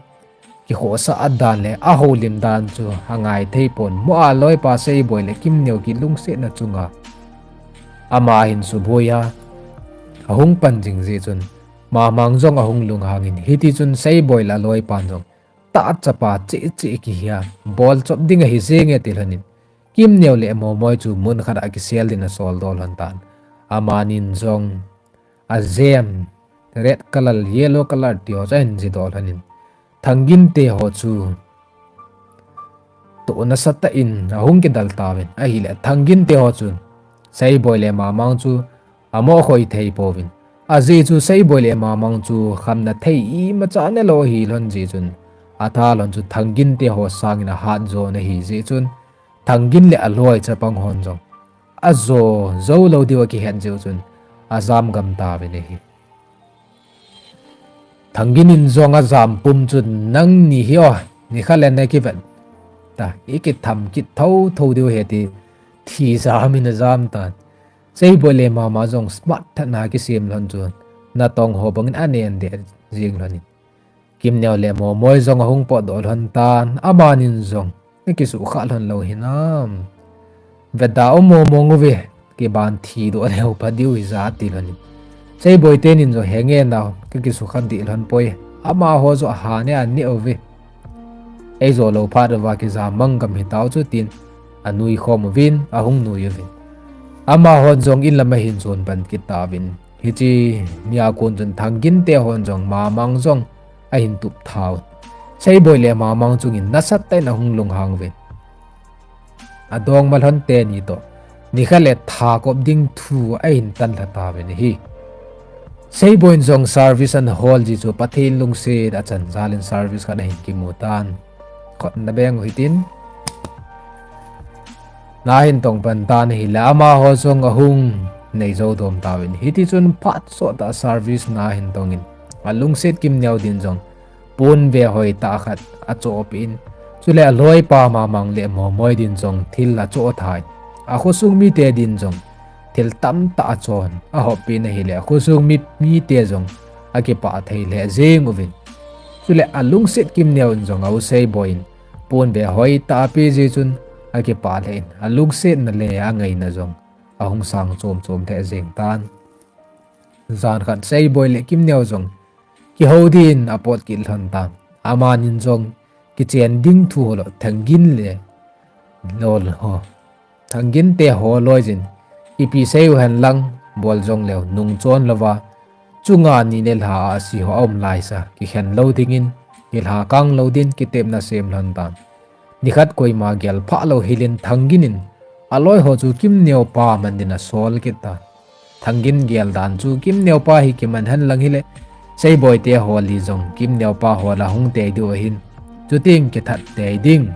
kikhohsah dan le ahoulim dan chu angai thei pon, mo aloipa Seiboi le Kimneo kilungsetna chunga ama ahin suboi a ahung pan jing jeh chun, Mamang jong ahung lunghangin, hitichun Seiboi le aloipan jong tahchapa cheh cheh kihia, bolchop ding ahi jenge ti lhonin, Kimneo le Momoi chu mun khat a kisel din asoldoh lhon tan. Amanin jong ajem red colour, yellow colour ti ho chu ahin jidoh lhonin, Thangin te ho chu toh nasatah in ahung kidal tauvin ahile, Thangin te ho chun Seiboi le Mamang chu amoh khoi thei pouvin, ajeh chu Seiboi le Mamang chu khamna thei imacha anelou ahi lhon jeh chun, atha lhon chu Thangin te ho sangin ahat jo ana hi jeh chun, Thangin le aloi chapang hon jong ajo jou lou diu akihet jeh u chun, ajam gam tauvin ahi. Thangin in jong ajam pum chun, nangni hi o, nikhat le nakivet ta, ikitham kit thotho diu ahi ti, thi jam in ajam tan. Seiboi le Mamang jong smart tah in akisem lhon chun, natong ho bangin anen deh jing lhonin, Kimneo le Momoi jong ahung potdoh lhon tan, amanin jong, nakisukha lhon lou hinam, vetda um mong mong uve, kiban thidoh leu pha diu hija ati lhonin, Seiboi tenin jong, henge nao, kakisukha dih lhon poi, amaho joh ahan e aneh uve, eijo lou phat uva kijam mang gam hitau chu tin, anui khom uvin, ahung nui uvin. Amahon jong in lam ahin jon pan kit tauvin. Hiche nia kon chun Thangin te hon jong Mamang jong ahin tup tha un. Seiboi le Mamang chungin nasatah in ahung lunghang uvin. Adongma lhon teni toh nikhat le tha kop ding thu ahin tan lha tauvin ahi. Seiboi in jong service ana hol ji chu Pathen lungset achan jal in service khat ahin kimu tan. Khut na beng u hitin. Na ahin tong pan tan ahile amaho jong ahung nei jou dom tauvin. Hiti chun phat sot tah service na ahin tong in, alungset Kimneo din jong ponve hoi tah khat achoh peh in, chule aloipa Mamang le Momoi din jong thil achoh tha in, akhosung mite din jong thil tamtah achon ahop peh in ahile, akhosung mi, mite jong akipah thei lheh jeng uvin. Chule alungset Kimneo in jong a u Seiboi in ponve hoi tah apeh jeh chun akipah lheh in, alungsetna le angaina jong ahung sang chom chom lheh jeng tan. Jan khat Seiboi le Kimneo jong kihou din apot kit lhon tan. Amanin jong kichen ding thu ho lo Thangin le lol ho, Thangin te ho loi jin, ipi sei u hen lang, bol jong leu nung chon louva, chunga ni le lha a asi ho aum laisa kikhen lou dingin, kilha kang lou din kitepna sem lhon tan. Nikhat koima gel phah lou hel in Thangin in aloi ho chu Kimneo pa man din asol kit tan. Thangin gel dan chu Kimneo pa hi kiman hen lang hile, Seiboi te ho li jong Kimneo pa ho la hung tei diu ahin, chuting kithat tei ding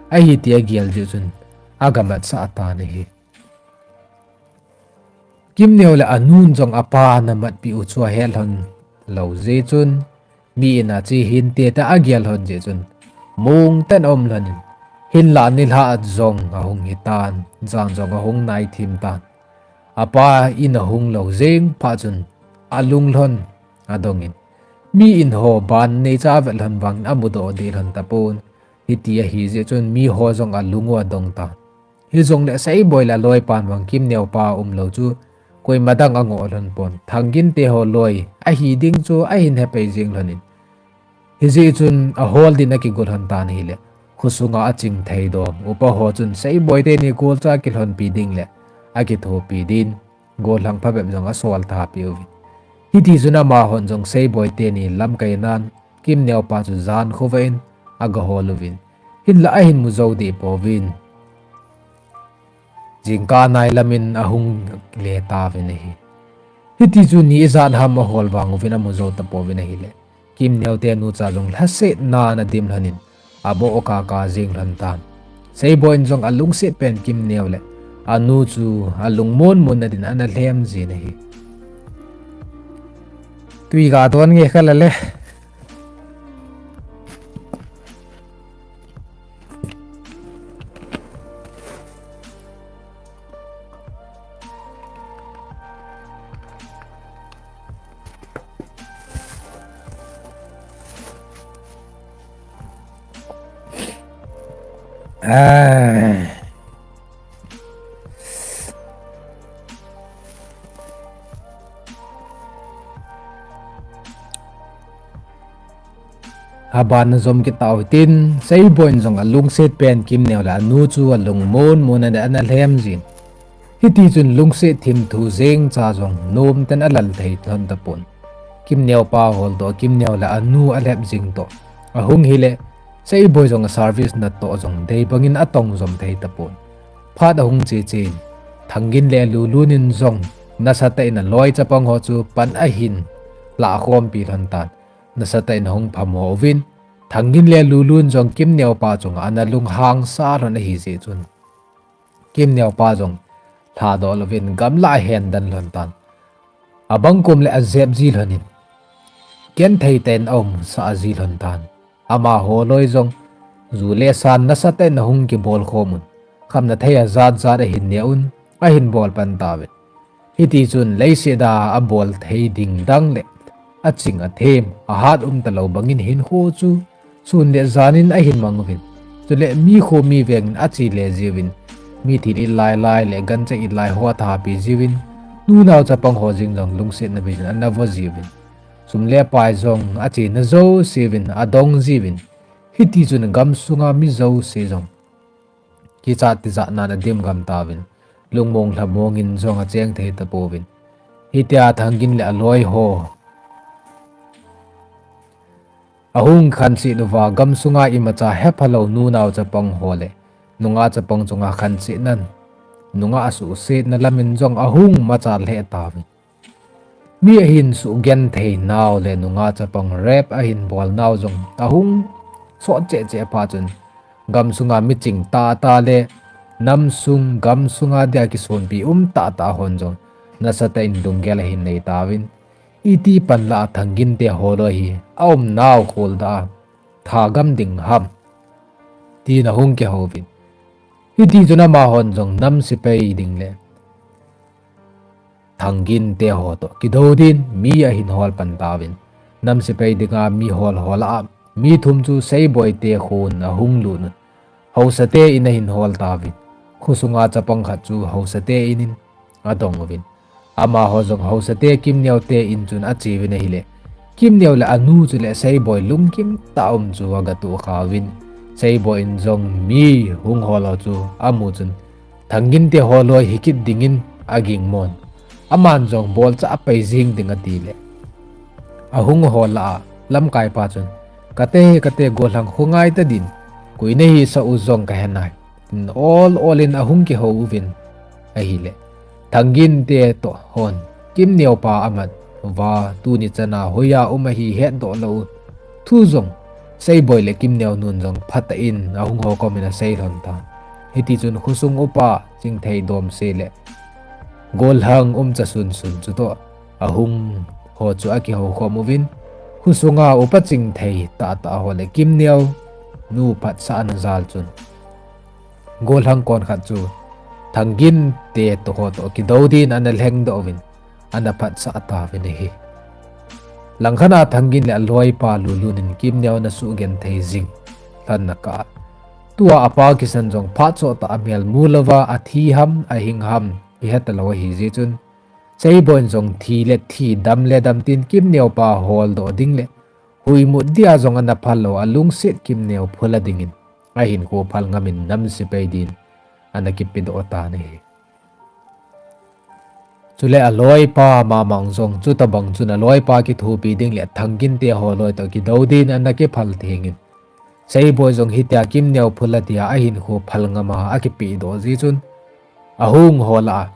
ahi tia gel jeh chun agamatsah tan ahi. Kimneo le anun jong apa ana matpeh u chu ahet lhon lou jeh chun, mi in a che hinte tia agel lhon jeh chun, mong tah in aum lhon in, hinlah nilhah jong ahung hi tan, jan jong ahung nai thim tan. Apa in ahung lou jeng phat chun, alung lhon adong in, mi in ho ban neicha avet lhon vangin amudoh deh lhon tapon. Hiti ahi jeh chun mi ho jong alung u adong tan. Hijongle Seiboi le aloipan vang Kimneo pa umlou chu koima dang angoh lhon pon. Thangin te ho loi ahi ding chu ahin hepai jeng lhon in, hijeh chun ahol din akigo lhon tan ahile, khosunga aching thei dom upa ho chun Seiboi teni golcha kilhonpi ding le akithopi din gollhang phabep jong asol tha peh uvin. Hiti chun amahon jong Seiboi teni lamkai nan Kimneo pa chu jan khovah in agahol uvin, hinlah ahin mu jou deh pouvin, jingkah nai lamin ahung le tauvin ahi. Hiti chu ni ijat ham ahol vang uvin amu jou tapouvin ahile, Kimneo te nucha jong lhasetna in adim lhon in, aboh kaka jeng lhon tan. Seiboi in jong alungset pen Kimneo le anu chu alungmon monna din ana lhem jin ahi. Twi ga don nge kha la le. Ah. Aban ajom kit tau hitin, Seiboi in jong alungset pen Kimneo le anu chu alungmon monna ana lhem jin. Hiti chun lungset thim thu jeng cha jong nomtah in alal thei lhon tapon. Kimneo pa hol toh, Kimneo le anu alhep jing toh, ahung hile, Seiboi jong a service natoh jong dei bangin atong jom thei tapon. Phat ahung che chen, Thangin le Lulun in jong nasatah in aloi chapang ho chu pan ahin lahkhompi lhon tan. Nasatah in ahung phamo uvin, Thangin le Lulun jong Kimneo pa chunga ana lunghang sa lhon ahi jeh chun, Kimneo pa jong lhadoh louvin gamlah ahen den lhon tan. Abang kom le ajep ji lhon in, genthei tah in aum sah ji lhon tan. Amaho loi jong ju le san nasatah in ahung kibol khom un, khamna thei ajat jat ahin neh un, ahin bol pan tauvin. Hiti chun leiset a abol thei ding dang le aching athem, ahat um talou bangin hinkho chu sun le jan in ahin mang uvin. Chule mi kho mi veng in ache le jiuvin, mi thil it lai lai le gancha it lai ho athapi jiuvin, nunao chapang ho jeng jong lungsetna bei in ana vo jiuvin. Sum le pai jong achena jouse uvin, adong jiuvin. Hiti chun gamsunga mi jouse jong kichat tijat nan adim gam tauvin, lungmong lhamong in jong acheng thei tapouvin. Hitia Thangin le aloi ho ahung khanse uva, gamsunga imacha hephalou nunao chapang ho le nungah chapang chunga khanse nan, nungah asuhsetna lamin jong ahung machal lheh tauvin. Mi ahin suhgenthei nau le nungah chapang rape ahin bol nau jong ahung sot cheh cheh phat chun, gamsunga miching tahtah le namsung gamsunga dia kisonpi um tahtah hon jong nasatah in lunggel ahin nei tauvin. Iti panlah a Thangin te holoi hi aumnau kholda a thagam ding ham, tin ahung kihouvin. Hiti chun amahon jong nam sepai ding le Thangin te ho toh kidou din mi ahin hol pan tauvin. Nam sepai dinga mi hol ho lah a mi thum chu Seiboi te khon ahung lut un, haosate in ahin hol tauvin. Khosunga chapang khat chu haosate in in adong uvin. Amaho jong haosate Kimneo te in chun ache uvin ahile, Kimneo le anu chule Seiboi lungkim tah a um chu agatoh kha uvin. Seiboi in jong mi hung hol ho chu amu chun, Thangin te holoi hikit dingin aging mon. Aman jong bolcha apai jing ding atile, ahung hol lah a lamkaipa chun, Kate, kate, golhang khongai tadin, koi nahisah u jong kahenai, tin ol ol in ahung kihou uvin ahile, Thangin te toh hon Kimneo pa amat uva, tuni chana hoiya um ahi hetdoh lou u thu jong Seiboi le Kimneo nun jong phatah in ahung ho kom in asei lhon tan. Hiti chun khosung upa Chingthei Domse le golhang umcha sunsun chutoh ahung ho chu akihou khom uvin, khosunga upa Chingthei tahtah ho le Kimneo nu phatsahna jal chun golhang kon khat chu Thangin te toh ho toh kidou din ana lhengdoh uvin, ana phatsah tauvin ahi. Langkhat a Thangin le aloipa Lulun in Kimneo ana suhgenthei jing lhon na kah a, tua apa kisan jong phat chomtah a mel mu louva athi ham ahing ham kihetalou ahi jeh chun, Seiboi in jong thi le thi, dam le dam tin Kimneo pa holdoh ding le huimut dia jong ana phal lou a, alungset Kimneo phula dingin ahinkho phal ngamin nam sepai din ana kipedoh tan ahi. Chule aloipa Mamang jong chutobang chun aloipa kithopi ding le Thangin te holoi toh kidou din ana kiphal thengin, Seiboi jong hitia Kimneo phula dia ahinkho phal ngama akipedoh jeh chun, ahung ho lah a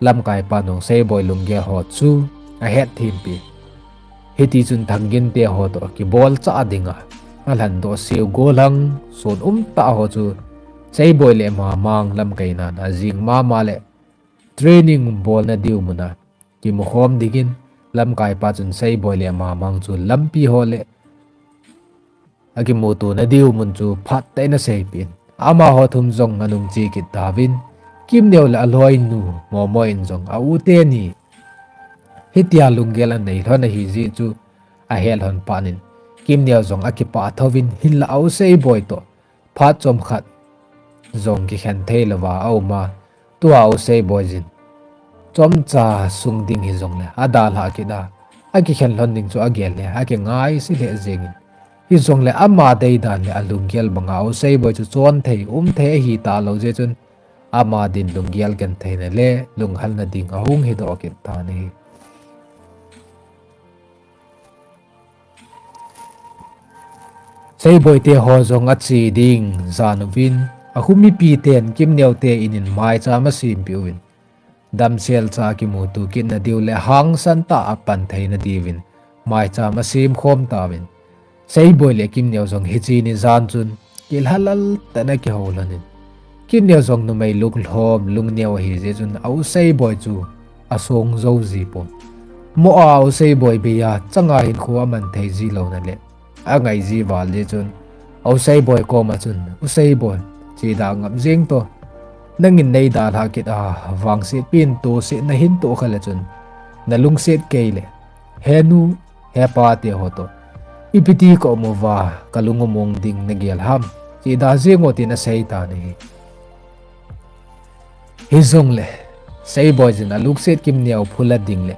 lamkaipan jong Seiboi lunggel ho chu ahetthem peh. Hiti chun Thangin te ho toh kibolcha dinga alhandoh seu golhang son umtah ho chu Seiboi le Mamang lamkainan ajing mama le training bolna diu muna kimukhom dingin lamkaipa chun Seiboi le Mamang chu lampi ho le akimutona diu mun chu phatah in aseipeh in, amaho thum jong anungche kit tauvin, Kimneo le aloinu Momoi in jong a u teni hitia lunggel anei lhon ahi jeh chu ahet lhon phat in, Kimneo jong akipah thouvin, hinlah a u Seiboi toh phat chomkhat jong kikhen thei louva aum a, tua u Seiboi jin chomcha sung ding hijongle adalhah kit a, akikhen lhon ding chu agel le akingaise lheh jengin, hijongle ama deidan le alunggel banga u Seiboi chu chonthei umthei ahitalou jeh chun, ama din lunggel gentheina le lunghalna ding ahung hidoh kit tan ahi. Seiboi te ho jong ache ding jan uvin, akho mipiten Kimneo te inin maicham asempeh uvin, damsel cha kimuto kitna diu le hangsan tah a pan theina diuvin maicham asemkhom tauvin. Seiboi le Kimneo jong hiche ni jan chun kilhalal tah in akihou lhonin, Kimneo jong numei lunglhom lungneo ahi jeh chun a u Seiboi chu asong jou ji pon. Mo a u Seiboi bei a changa hinkho aman thei ji louna le angai ji val jeh chun, a u Seiboi koma chun, U Seiboi, cheda ngap jeng toh, nangin neidalhah kit a, vangsetpin tohsetna hin toh khale chun, nalungset kei le, he nu, he pa te ho toh ipi ti ka um uva kalung among ding nagel ham, cheda jeng o, tin asei tan ahi. Hijongle Seiboi jin alungset Kimneo phula ding le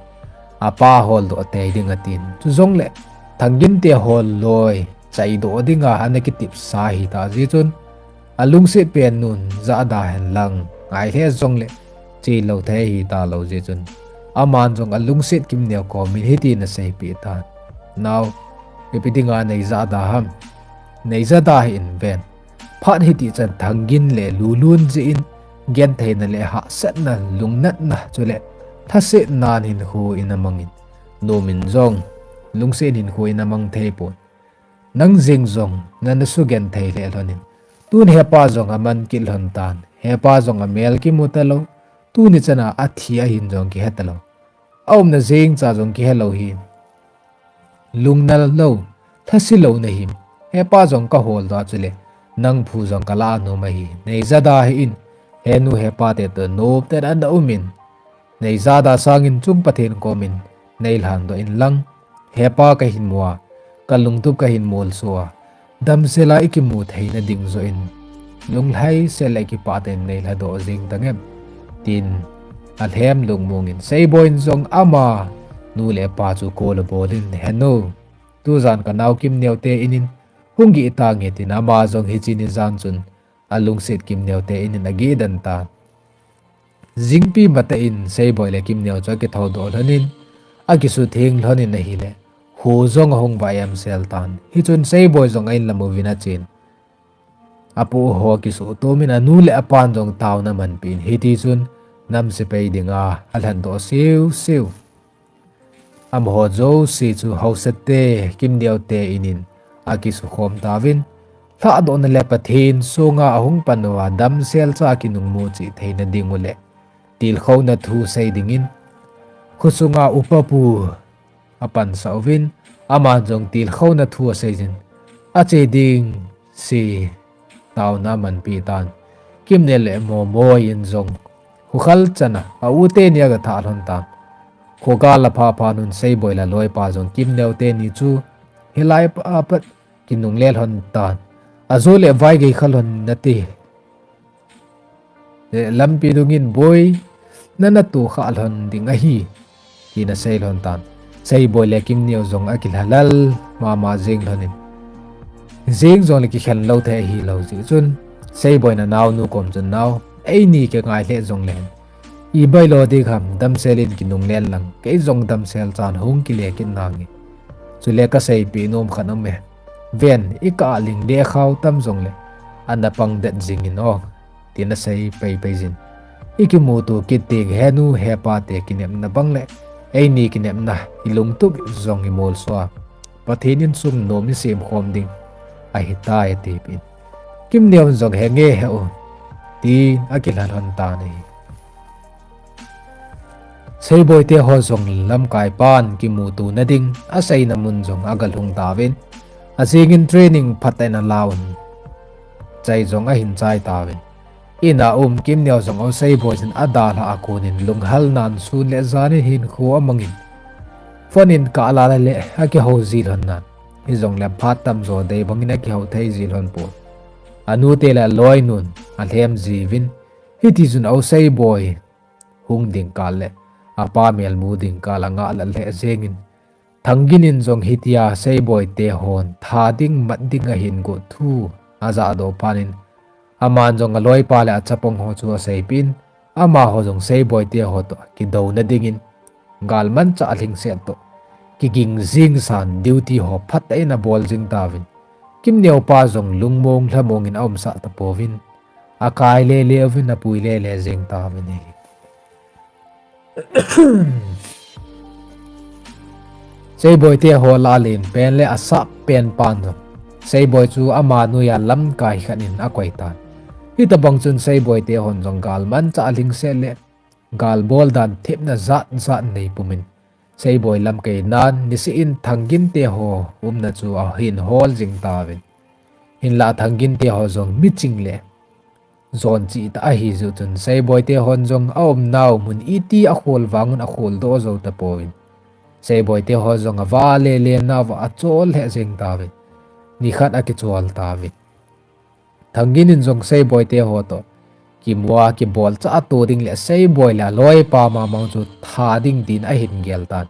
apa holdoh tei ding atin, chujongle Thangin te holoi chaidoh dinga ana kitepsa ahita jeh chun, Alungset pen nun jahda hen lang, ngai lheh jongle, chelou thei ahi talou jeh chun, aman jong alungset Kimneo komin hitin aseipeh tan. Nao, ipi dinga nei jahda ham? Nei jahda hih in ven. Phat hiti chan Thangin le Lulun jeh in, gentheina le hahsatna, lungnatna, chule lhasetnan hinkho in amangin, nomin jong lungset hinkho in amang thei pon. Nang jeng jong nana sugenthei lheh lhonin, tun hepa jong aman kit lhon tan, hepa jong amel kimu talou, tuni chana athi ahin jong kihe talou. Aumna jengcha jong kihelou hi. Lungnat lou, lhase lou nahim. Hepa jong kahol doh a chule, nang phu jong kalah nom ahi. Nei jahda hih in, henu hepa te toh noptah in ana umin, nei jahda sangin chung Pathen komin nei lhandoh inlang, hepa kahin mua, kalungtup kahin molso a, damsela ikimu theina ding joh in, lunglhaiset le kipah tah in nei lhadoh jeng tangem, tin alhem lungmongin Seiboi in jong ama nu le apa chu call abolin, henu, tujan kanao Kimneo te inin hung geh tange, tin ama jong hiche ni jan chun alungset Kimneo te inin ageh den tan. Jingpi matah in Seiboi le Kimneo chu akithoudoh lhonin, akisutheng lhonin ahile, kho jong ahung vaiamsel tan. Hichun Seiboi jong a-in lam uvin achen, apoh ho akisuhtomin anu le apan jong taona amanpeh in, hitichun nam sepai dinga alhendoh siusiu. Amaho jouse chu haosate, Kimneo te inin akisukhom tauvin, lhahdohna le Pathen songa ahung pan uva damsel cha kinungmu cheh theina ding u le tilkhouna thu sei dingin, khosunga upa pu apansah uvin, aman jong tilkhouna thu aseijin, ache ding se taona amanpeh tan. Kimneo le Momoi in jong khokhal chana a-u teni agathah lhon tan. Khogal aphaphan un Seiboi le aloipa jong Kimneo teni chu hilai a pat kinungle lhon tan. Ajo le vaigei kha lhon nate, lampi dungin, Boi, nana tohkhah lhon ding ahi, tin asei lhon tan. Seiboi le Kimneo jong akilhalal mama jeng lhonin, jeng jongle kikhen lou thei ahilou jeh chun, Seiboi in anaonu kom chun, Nao, eini kingai lheh jongle ibailo ding ham, damsel in kinungle inlang, kei jong damsel chan hung kile kit nange. Chule kaseipeh nom khat aume. Ven, ikah ling le khao tam jongle ana pang det jingin o, tin asei paipai jin. Ikimuto kit teng henu hepa te kinepna bang le eini kinepna, ilungtup jong imolso a, Pathen insung nom isemkhom ding ahitai, atipeh in, Kimneo in jong, Henge, he u, tin akilha lhon tan ahi. Seiboi te ho jong lamkai pan kimutona ding aseina mun jong agalhung tauvin, ajingin training phatah in alauvin, chai jong ahin chai tauvin, in a um Kimneo jong o Seiboi chun adalhah a konin lunghalnan sun le jan in hinkho amangin, phone in kah lale le akihou ji lhon nan, hijongle phat tamjo dei bangin akihou thei ji lhon pon. Anute le aloinun alhem jiuvin, hitichun o Seiboi hung ding kal le apa melmu ding kal angah lal lheh jengin, Thangin in jong hitia Seiboi te hon tha ding mat ding ahin got thu ajahdoh phatnin, aman jong aloipa le achapang ho chu aseipeh in, amaho jong Seiboi te ho toh kidouna dingin, galmanchah lhingset toh kiging jingsan duty ho phatah in abol jing tauvin, Kimneo pa jong lungmong lhamongin aumsah tapouvin, akai lele uvin apui lele jeng tauvin ahi. Seiboi te ho lah a lenpen le asahpen pan jong, Seiboi chu ama noiya lamkai khat in akoi tan. Hitobang chun Seiboi te hon jong galmanchah lhingset le galbol dan thepna jatjat nei pumin, Seiboi lamkai nan niseh in Thangin te ho umna chu ahin hol jing tauvin, hinlah Thangin te ho jong miching le jonchih tah ahi jeh chun Seiboi te hon jong aumnau mun iti akhol vangun akholdoh jou tapouvin, Seiboi te ho jong avah lele nauva achol lheh jeng tauvin, nikhat akichol tauvin, Thangin in jong Seiboi te ho toh kimu a kibolchah to ding le Seiboi le aloipa mamang chu tha ding tin ahin gel tan.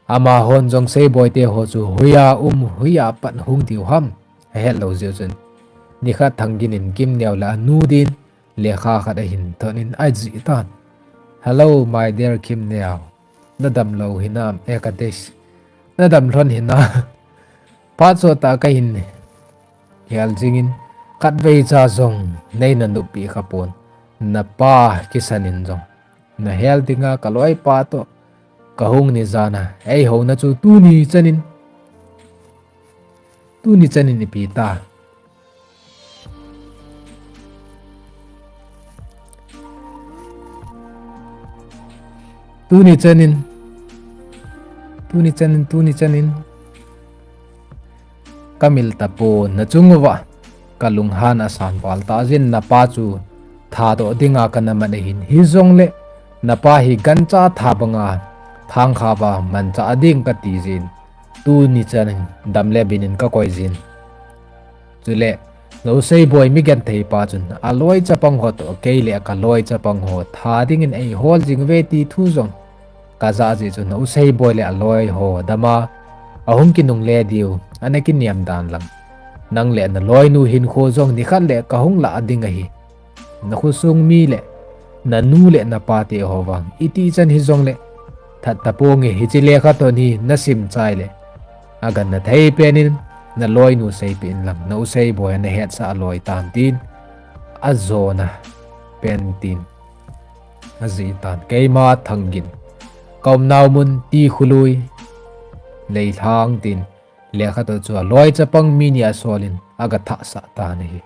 Amahon jong Seiboi te ho chu hoiya um, hoiya pat hung diu ham ahetlou jeh chun, Nikhat Thangin in Kimneo le anu din lekha khat ahin thot in ajih tan. "Hello, my dear Kimneo. Nadam lou hinam, eh, ka dei. Nadam lhon hinam. Phat sot tah kahin hel jingin, khatvei cha jong nei nanop pi kha pon. Napa kisan in jong nahel dinga kaloipa toh kahung ni jana eihouna chu tuni chanin, tuni chanin ipi ta. Tuni chanin, tuni chanin, tuni chanin kamil tapon, nachung uva kalunghan asan val tah jin. Napa chu thadoh dinga kana man ahin. Hijongle napa hi gancha tha banga thangkhava manchah ding kati jin. Tuni chanin dam le bin in kakoi jin. Chule Nausei Boi mi genthei pa chun aloi chapang ho toh kei le kaloi chapang ho tha dingin eihol jing uve ti thu jong kajah jeh chun Nausei Boi le aloi ho dama ahung kinungle diu ana kiniam dan lang. Nang le naloinu hinkho jong nikhat le kahung lah ding ahi. Nakhosung mi le nanu le napa te ho vang iti chan hijongle that taponge, hiche lekhathot hi nasim chai le agangthei pen in naloinu seipeh in lang, Nausei Boi nahetsah loi tan tin ajona pen tin ajih tan. Keima Thangin kaumnau mun Tikholui Leilhang tin lekhathot chu aloi chapang mi ni asol in agathah sah tan ahi.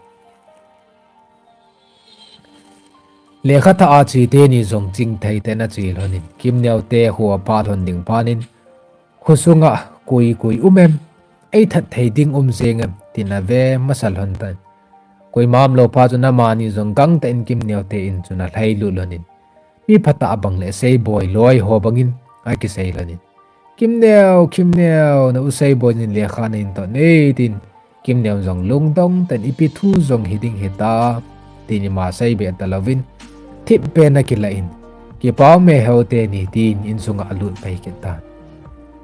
Lekhathah a che teni jong Chingthei ten ache lhon in, Kimneo te kho apha lhon ding phat in, khosunga koi koi um em, eithat thei ding um jeng em, tin ave masa lhon tan. Koima umlou phat chun amani jong gangtah in Kimneo te in chun alhailut lhon in, mi phatah bang le Sei Boi loi ho bangin akisei lhon in, "Kimneo, Kimneo, Nausei Boi in lekha nahin thot e," tin Kimneo jong lungdong tah in, "Ipi thu jong hiding hita," tin ima seibeh talouvin, thip pen akilah in, "Kipa ume heo teni," tin insunga alut pai kit tan.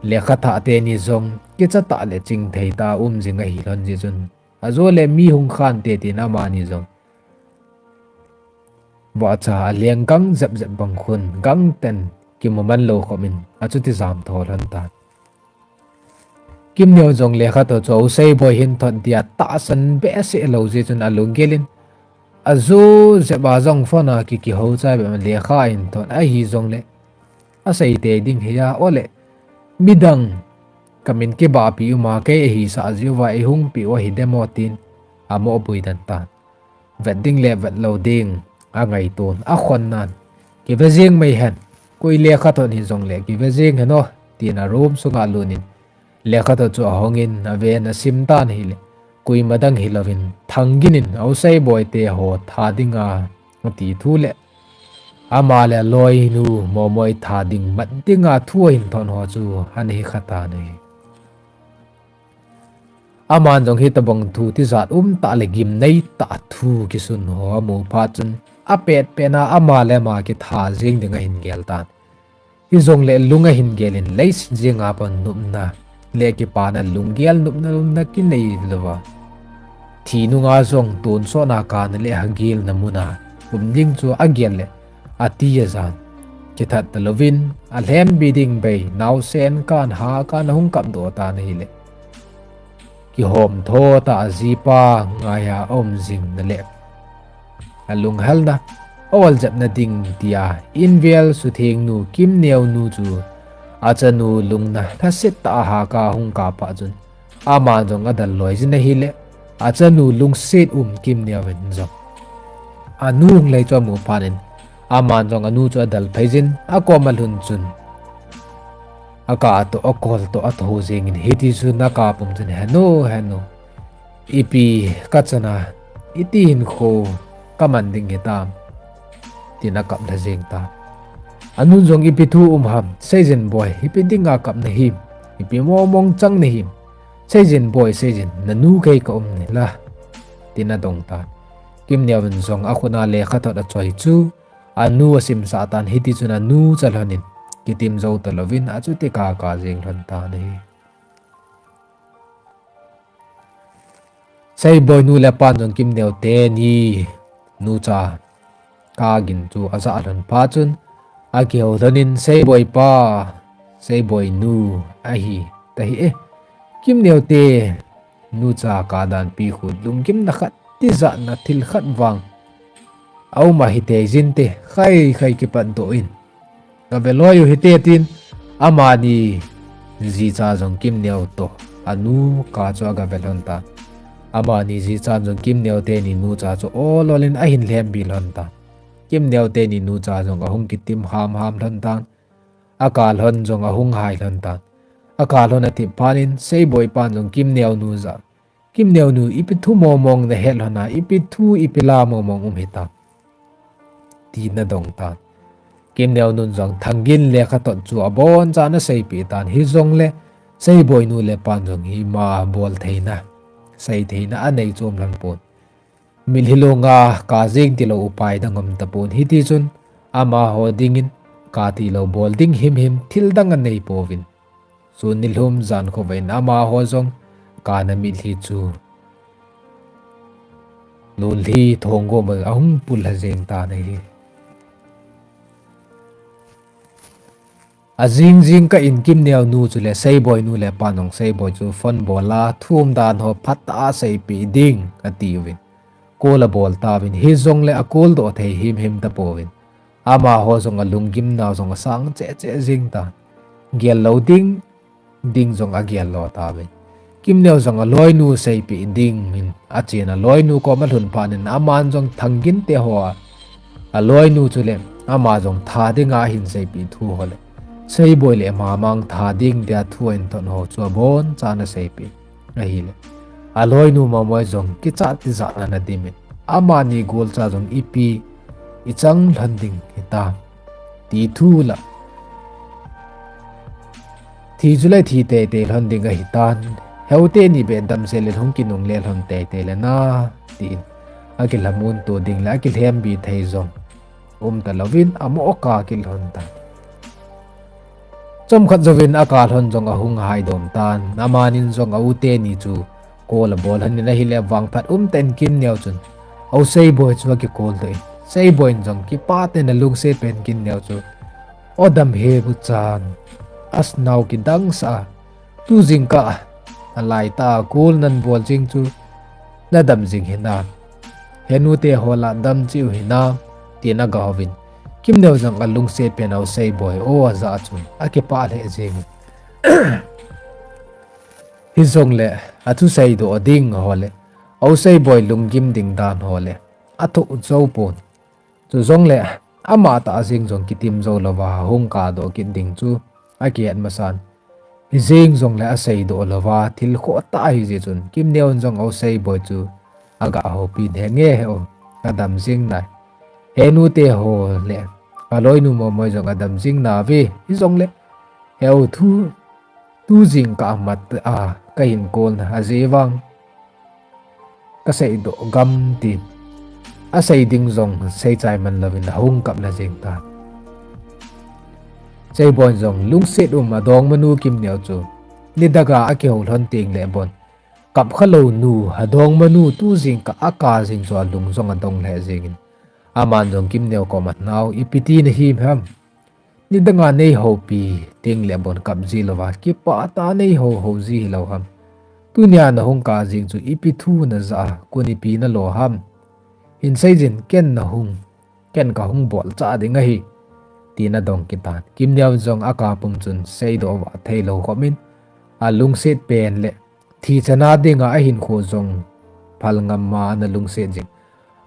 Lekhathah teni jong kicha tah le Chingthei tah a um jing ahi lhon jeh chun, ajo le mi hung khan te tin amani jong vahcha aleng gang jep jep bang khun gangtah in kimu man lou khop in achuti jam tho lhon tan. Kimneo jong lekhathot chu Nausei Boi hin thot dia tahsan behseh lou jeh chun alunggel in, ajo jep a jong phone a ki, kihou chai bep in lekha ahin thot ahi jongle, asei tei ding hi a, ole, midang kamin kibahpi uma kei ahisah jeh uva eihung peh u ahi dem o tin amohboi den tan. Vet ding le vet lou ding angaiton, akhonnan, "Kive jeng mai hen, koi lekhathot hijongle kive jeng hen o," tin a room sunga alut in, lekhathot chu ahong in aven asim tan ahile, koima dang hilouvin Thangin in Nausei Boi te ho tha dinga ati thu le ama le aloinu Momoi tha ding mat dinga thu ahin thot ho chu ana hi kha tan ahi. Aman jong hitobang thu tijat um tah le gimnei tah thu kisun ho amu phat chun, apet pet na ama le ama kitha jeng ding ahin gel tan. Hijongle lung ahin gel in, leiset jenga pat nopna le kipana lunggel nopna lomna kinei louva, thi nunga jong tonsot na kana le hagilna muna um ding chu agel le ati ajan. Kithat talouvin, alhembi ding bei, naosen kan ha kan ahung kapdoh tan ahile, kihom tho tah a ajipa ngaiya aum jing na le alunghelna, aoljepna ding tia invel suthengnu Kimneo nu chu achanu lungna lhaset tah a haka hung kap phat chun, aman jong adal loi jin ahile, achanu lungset um Kimneo in jong anu hung lei chu amu phat in, aman jong anu chu adal phei jin, akom alhun chun, akah toh akol toh atho jeng in, hiti chun akap um chun, "Henu, henu, ipi kachana, iti hinkho kaman ding hitam?" tin akap lha jeng tan. Anun jong, "Ipi thu um ham, seijin boi, ipi dinga kap nahim, ipi mongmong chang nahim, seijin boi, seijin, nanu kei kaum nai la," tin adong tan. Kimneo in jong akhut a lekhathot achoi chu anu asimsah tan, hiti chun anu cha lhon in kitim jou talouvin achuti kaka jeng lhon tan ahi. Seiboi nu le pan jong Kimneo teni nucha kagin chu ajah lhon phat chun, akihou lhonin, Seiboi pa, Seiboi nu ahi tahi e. Kimneo te nucha kadanpi khu lunggimna khat, tijatna thil khat vang aum ahi tei jin te, khai khai kipat doh in, gave loi u hite, tin amani jicha jong Kimneo toh anu kah chu agave lhon tan. Amani jicha jong Kimneo teni nucha chu ol ol in ahin lhempi lhon tan. Kimneo teni nucha jong ahung kitim hamham lhon tan. Akah lhon jong ahung hai lhon tan. Akah lhon athip phat in Seiboi pan jong Kimneo nu jah, Kimneo nu, ipi thu mong mong nahet lhon a, ipi thu ipi la mong mong um hitam, tin adong tan. Kimneo nun jong Thangin lekhathot chu abonchan aseipeh tan, hijongle Seiboi nu le pan jong ima bol theina, sei theina anei chom lhon pon. Mitlhi longa kah jeng tilou upai dang um tapon, hitichun amaho dingin kah tilou bol ding himhim thil dang anei pouvin. Sun nilhum jan khovah in amaho jong kahna mitlhi chu lonlhi thonggom a ahung pullha jeng tan ahi. Ajing jingkah in Kimneo nu chule Seiboi nu le pan jong Seiboi chu phone bol a thu umdan ho phatah a seipeh ding atiuvin, call abol tauvin, hijongle acall doh thei himhim tapouvin. Amaho jong alunggimnau jong asang cheh cheh jeng tan. Gel lou ding ding jong agel lo tauvin. Kimneo jong aloinu seipeh dingin achen, aloinu kom alhun phat in aman jong Thangin te ho a, aloinu chule ama jong tha dinga ahin seipeh thu ho le, Seiboi le ama mang tha ding tia thu ahin thot ho chu abonchan aseipeh ahile, aloinu Momoi jong kichat tijat in ana dim in, amani golcha jong ipi ichang lhon ding hitam ti thu la, thi chule thi teitei lhon ding ahitan, heu teni beh damsel in hung kinungle lhon teitei le na, tin akilhamon to ding le akilhempi thei jong um talouvin amo kah kit lhon tan. Chomkhat jouvin akah lhon jong ahung haidom tan, amanin jong a u teni chu call abol lhon in ahile, vangphat umtah in Kimneo chun a u Seiboi chu aki call doh in, Seiboi in jong kipah tah in alungset pen Kimneo chu, o dam hih u chun, asnao kidangsah a, tu jingkah a laitah a call nabol jing chu nadam jing hinam, henu te ho lah dam cheh u hinam, tin aga houvin, Kimneo jong alungset pen a u Seiboi o ajah chun akipah lheh jeng in, hijongle athusei doh ding ho le, a u Seiboi lunggim ding dan ho le athoh jou pon. Chujongle amatah jeng jong kitim jou louva hung kahdoh kit ding chu akihet masan, hijeng jongle aseidoh louva thil khoh tah ahijeh chun Kimneo in jong a u Seiboi chu aga houpin, he nge he u, kadam jing nai, henu te ho le aloinu Momoi jong adam jing nauve, hijongle he u, tu jingkah a mat a kahin call na ajeh vang kaseidoh gam, tin asei ding jong seichai man louvin ahung kap lha jeng tan. Seiboi in jong lungset um a dongmanu Kimneo chu nidanga akihou lhon tengle bon, kap khalou nu, adongmanu tu jingkah a kah jing chu alung jong adong lheh jeng in, aman jong Kimneo koma nao, ipi ti nahim ham? Nidanga neihoupi tengle bon kap ji louva, kipah tah a neihou hou ji hilou ham? Tunia nahung kah jing chu ipi thu najah a, kon ipi nalo ham? Hin seijin, ken nahung, ken kahung bolchah ding ahi, tin adong kit tan. Kimneo in jong akah pum chun seidoh vah theilou khop in, alungset pen le thi chana dinga ahinkho jong phal ngam ma ana lungset jing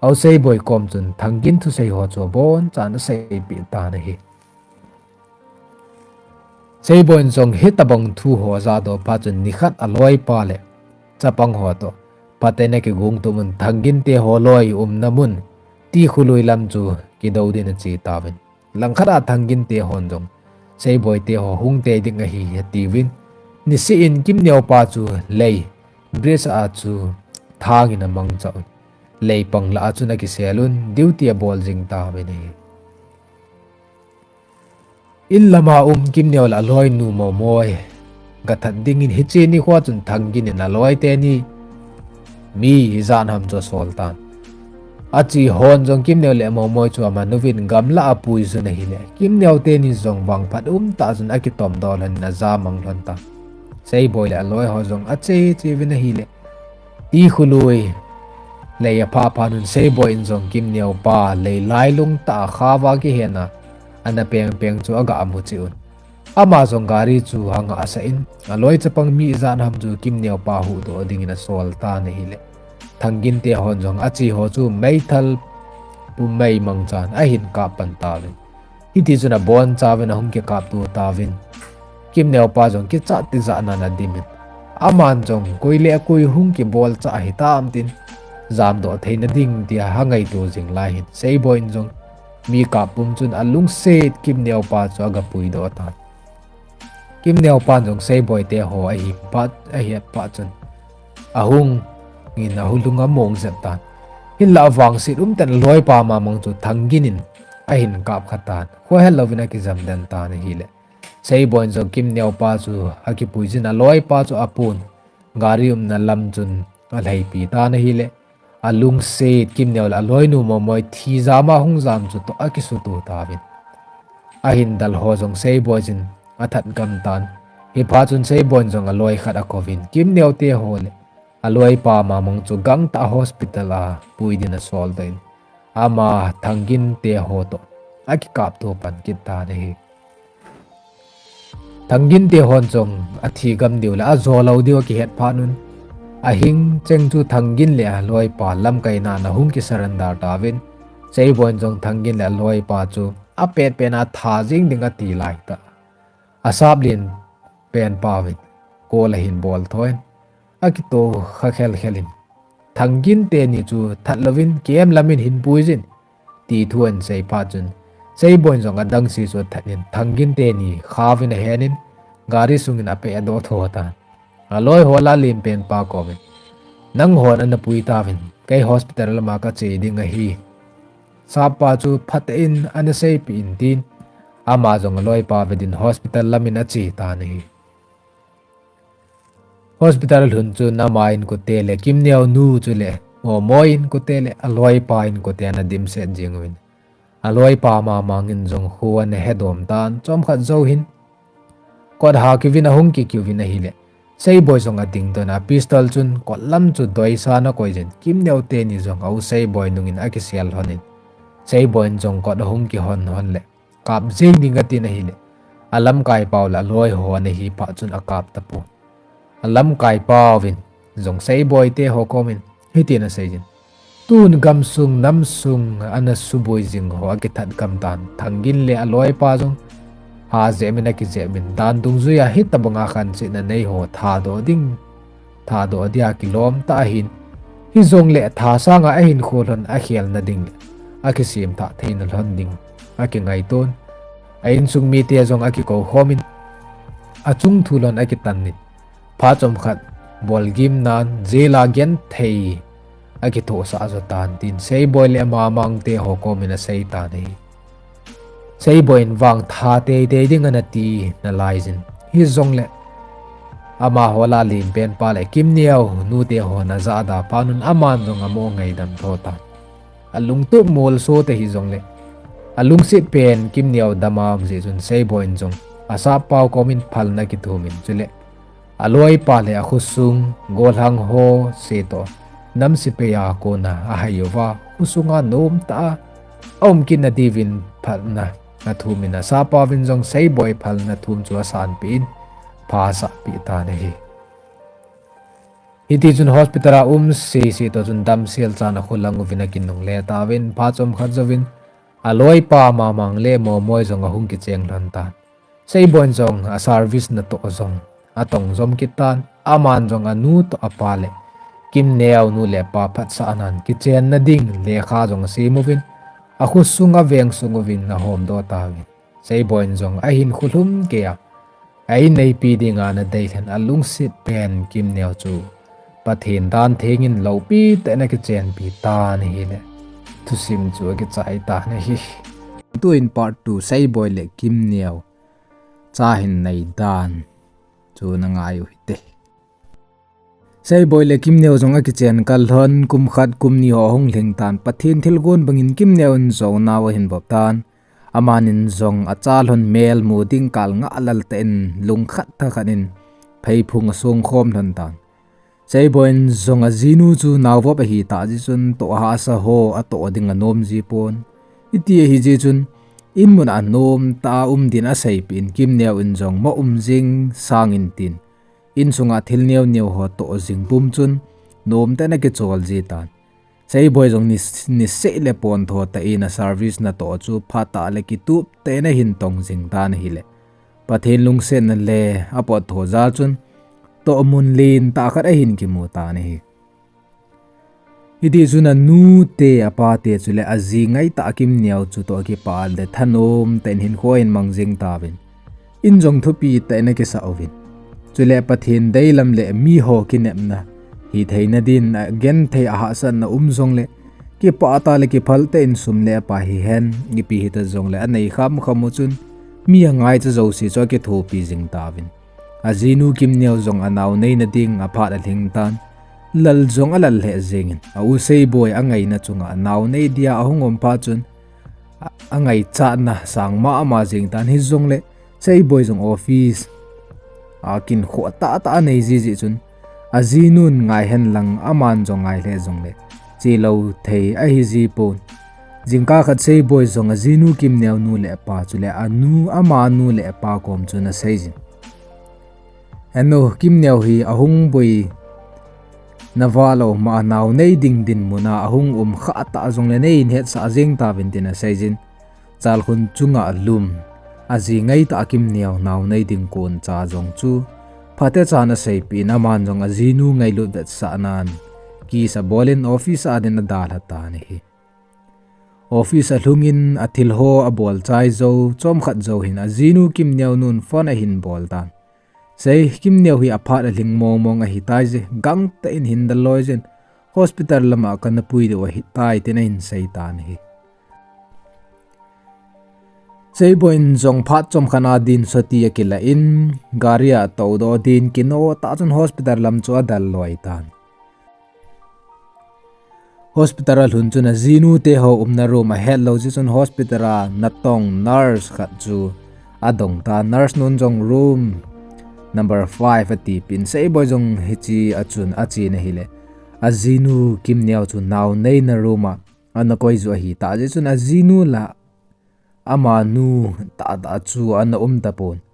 a u Seiboi kom chun Thangin thusei ho chu abonchan aseipeh tan ahi. Seiboi in jong hitobang thu ho ajahdoh phat chun nikhat aloipa le chapang ho toh phaten akigong tum un, Thangin te ho loi umna mun Tikhu lui lam chu kidou din ache tauvin, langkhat a Thangin te hon jong Seiboi te ho hung tei ding ahi atiuvin, niseh in Kimneo pa chu lei bridge a chu thangin amangchah un, leipang lah a chun akisel un, duty abol jing tauvin ahi. In lama um Kimneo le aloinu Momoi gathat dingin hiche nikhoa chun Thangin in aloi teni mi hijat ham chu asol tan. Achi hon jong Kimneo le Momoi chu aman uvin gamlah a apui jun ahile, Kimneo teni jong vangphat umtah jun akitom doh lhon in ajamang lhon tan. Seiboi le aloi ho jong ache che uvin ahile, ti khului lei aphah phat un Seiboi in jong Kimneo pa lei lailung tah a khaova kihen a ana peng peng chu aga mu cheh un. Ama jong gari chu angah sah in, aloi chapang mi ijat ham chu Kimneo pa huhdoh dingin asol tan ahile, Thangin te hon jong achi ho chu meithal pum mei mangchan ahin kap pan tauvin. Hiti chun abonchauvin ahung kikapto tauvin. Kimneo pa jong kichat tijat nan adimin, aman jong koi le koi hung kibolchah hitam tin jamdoh theina ding tia angaito jing lai hin Seiboi in jong mi kap pum chun alungset Kimneo pa chu aga puidoh tan. Kimneo pan jong Seiboi te ho ahi phat, ahet phat chun ahungin ahulung among jep tan. Hinlah avangset umtah in aloipa mamang chu Thangin in ahin kap kha tan. Khohel louvin akijam den tan ahile, Seiboi in jong Kimneo pa chu akipui jin, aloipa chu apun gari umna lam chun alheipi tan ahile, alungset Kimneo le aloinu Momoi thi jama hung jam chu toh akisuto tauvin. Ahin dal ho jong Seiboi in athat gam tan. Hiphat chun Seiboi in jong aloi khat akouvin, Kimneo te ho le aloipa mamang chu gangtah hospital a pui din asol doh in, ama Thangin te ho toh akikapto pan kit tan ahi. Thangin te hon jong athi gam diu le ajo lou diu akihet phat un, ahing cheng chu Thangin le aloipa lamkaina a ahung kisurrender tauvin, Seiboi in jong Thangin le aloipa chu apet pen a tha jing ding ati laitah, asap len pen pauvin call ahin bol tho in, akito kha khel khel in, Thangin teni chu that louvin kem lam in hin pui jin, ti thu ahin sei phat chun, Seiboi in jong adangse chu athat in, Thangin teni khaovin ahen in, gari sungin apehdoh tho tan. Aloi ho lah a len pen pa komin, Nanghon ana pui tauvin, kei hospital lama kache ding ahi. Sappa chu phatah in ana seipeh in, tin ama jong aloipa ve din hospital lam in ache tan ahi. Hospital alhun chun ama inkote le Kimneo nu chule Momoi inkote le aloipa inkote ana dimset jeng uvin, aloipa mamang in jong kho ana hedom tan, chomkhat jou hin kot hah kiuvin ahung kikiuvin ahile, Seiboi jong ading doh in, pistol chun kot lam chu doisa in akoi jin, Kimneo teni jong a u Seiboi nungin akisel lhon in, Seiboi in jong kot ahung kihon lhon le, kap jeng ding atin ahile, alamkaipau le aloi ho ana hi phat chun akap tapon. Alamkaipau vin jong Seiboi te ho komin hitin asei jin, Tun gamsung namsung ana suboi jing ho akithat gam tan, Thangin le aloipa jong ha jep in akijep in, dan dungjuia hitobanga khansetna nei ho thadoh ding, thadoh dia kilom tah ahin, hijongle tha sanga ahinkho lhon akhelna ding le akisem thah theina lhon ding akingaiton. A insung mite jong akikou khomin, achung thu lhon akitan in, phat chomkhat bolgim nan jail a genthei akithohsah jo tan, tin Seiboi le amamang te ho komin asei tan ahi. Seiboi in vang tha teitei ding ana ti nalai jin, hijongle amaho lah a len pen pa le Kimneo nute ho ana jahda phat un aman jong amo ngaidam tho tan. Alungtup molso tah hijongle, alungset pen Kimneo dama um jeh chun Seiboi in jong asappau komin phalna kithumin, chule aloipa le akhosung gollhang ho se toh nam sepai a kona ahai uva, khosunga nomtah a aum kitna diuvin phalna athumin, asappau vin jong Seiboi phalna thum chu asanpeh in, pha asahpeh tan ahi. Hitichun hospital a um sese toh chun damsel chan akholang uvin akinungle tauvin, phat chomkhat jouvin aloipa mamang le Momoi jong ahung kicheng lhon tan. Seiboi in jong aservice natoh jong atong jom kit tan, aman jong anu toh apa le Kimneo nu le pa phatsahnan kichenna ding lekha jong asem uvin, akhosung aveng sung uvin ahomdoh tauvin, Seiboi in jong ahinkho lhum keiya a-inneipi dinga ana deilhen alungset pen Kimneo chu Pathen dan thengin loupi tah in akichenpi tan ahile, thusim chu akichai tan ahi. Tuin part two Seiboi le Kimneo cha hin nei dan chu nangai u hite. Seiboi le Kimneo jong akichen kal lhon, kum khat kum ni ho ahung lhing tan, Pathen thilgon bangin Kimneo in jong nao ahin vop tan. Amanin jong acha lhon mel mu ding kal ngah lal tah in lungkhat thakhat in pheiphung asong khom lhon tan. Seiboi in jong ajinu chu nao vop ahi tah jeh chun toh hahsa ho atoh ding anom ji pon. Hiti ahi jeh chun in mun a anom tah a um din aseipeh in Kimneo in jong mo um jing sangin tin, insunga thil neo neo ho toh jing pum chun nom tah in akichol ji tan. Seiboi jong ni, niseh le pon tho tah in a service natoh chu phatah le kitup tah in ahin tong jing tan ahile, Pathen lungsetna le apot tho jal chun toh mun len tah khat ahin kimu tan ahi. Hiti chun anu te, apa te chule aji ngaitah Kimneo chu toh kipah le thanom tah in hinkho ahin mang jing tauvin, in jong thupi tah in akisah uvin. Chule Pathen deilam le miho kinepna hitheina din agenthei ahahsatna um jongle, kipah tah le kiphal tah in sum le pai hihen, ipi hita jongle anei kham kham u chun mi angaicha jouse chu akithopi jing tauvin. Ajinu Kimneo jong anao neina ding aphat alhing tan. Lal jong alal lheh jengin, a u Seiboi angaina chunga nao nei dia ahung um phat chun, a, angaichatna sang mama jeng tan, hijongle Seiboi jong office a kinkhoh tah tah anei ji jeh chun, ajinun ngai hen lang aman jong ngai lheh jongle chelou thei ahi ji pon. Jingkah khat Seiboi jong ajinu Kimneo nu le apa chule anu, ama nu le apa kom chun asei jin, Henu, Kimneo hi ahung boi na val u ma, nao nei ding dinmun a ahung um khah tah jongle neihin hetsah jeng tauvin tin asei jin. Chalkhun chunga alum, aji ngaitah Kimneo nao nei ding kon cha jong chu phatechan aseipeh in, aman jong ajinu ngailut vetsahnan kiss abol in office a din adalha tan ahi. Office alhungin athil ho abol chai jou, chomkhat jou hin ajinu Kimneo nun phone ahin bol tan. Sei, Kimneo hi aphat alhing mong mong ahitai je, gangtah in hin daloi jin, hospital lama kana pui diu ahitai tin ahin sei tan ahi. Seiboi in jong phat chomkhat a din soti akilah in, gari a toudoh din kino tah chun hospital lam chu adal loi tan. Hospital alhun chun ajinu te ho umna room ahet lou jeh chun hospital a natong nurse khat chu adong tan, nurse nun jong room number five atipeh in, Seiboi jong hiche a chun achen ahile, ajinu Kimneo chu nao neina room a ana koi ju ahitah jeh chun ajinu la amanu tahtah chu ana um tapon.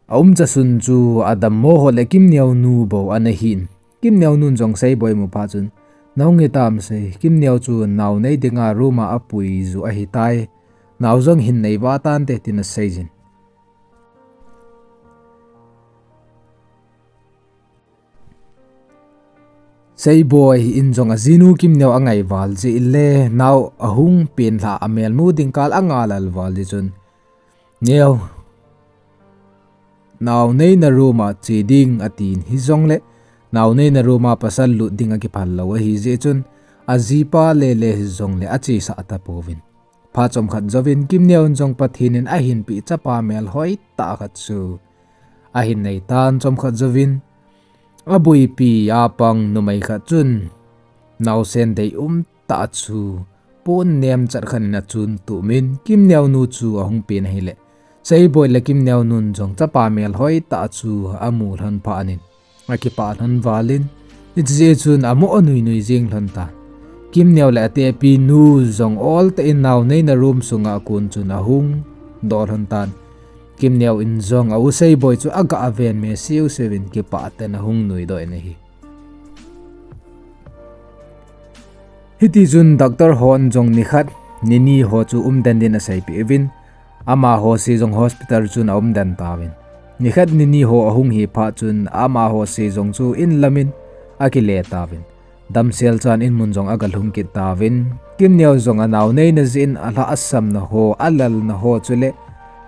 Aumcha sun chu adammo ho le Kimneo nu bou ana hin. Kimneo nun jong Seiboi amu phat chun, nahung hitam Sei, Kimneo chu nao nei dinga room a apui ju ahitai. Nao jong hin nei vatante tin asei jin. Seiboi in jong ajinu Kimneo angai val jeh le, nao ahung pen lha amelmu ding kal anga lal val jeh chun, Neo, nao neina room a che ding atin, hijongle nao neina room a pasal lut ding akiphal lou ahi jeh chun, ajipa lele hijongle achesah tapouvin. Phat chomkhat jouvin Kimneo in jong Pathen in ahinpeh chapa melhoi tah khat chu ahin nei tan, chomkhat jouvin aboipi apang numei khat chun naosen deium tah chu pon nemchat khat in achun tumin, Kimneo nu chu ahung pen ahile, Seiboi le Kimneo nun jong chapa melhoi tah chu amu lhon phat in akipah lhon val in, hiche jeh chun amo anui nui jing lhon tan. Kimneo le atepi nu jong ol tah in nao neina room sunga kon chun ahung doh lhon tan. Kimneo in jong a u Seiboi chu aga ven me siu siuvin kipah tah in ahung nuidoh in ahi. Hiti chun doctor hon jong nikhat nini ho chu umden din aseipeh uvin, amaho se jong hospital chun aumden tauvin. Nikhat nini ho ahung hi phat chun amaho se jong chu in lamin akile tauvin. Damsel chan in mun jong aga lhung kit tauvin. Kimneo jong anao neina jeh in alhahsamna ho, alalna ho chule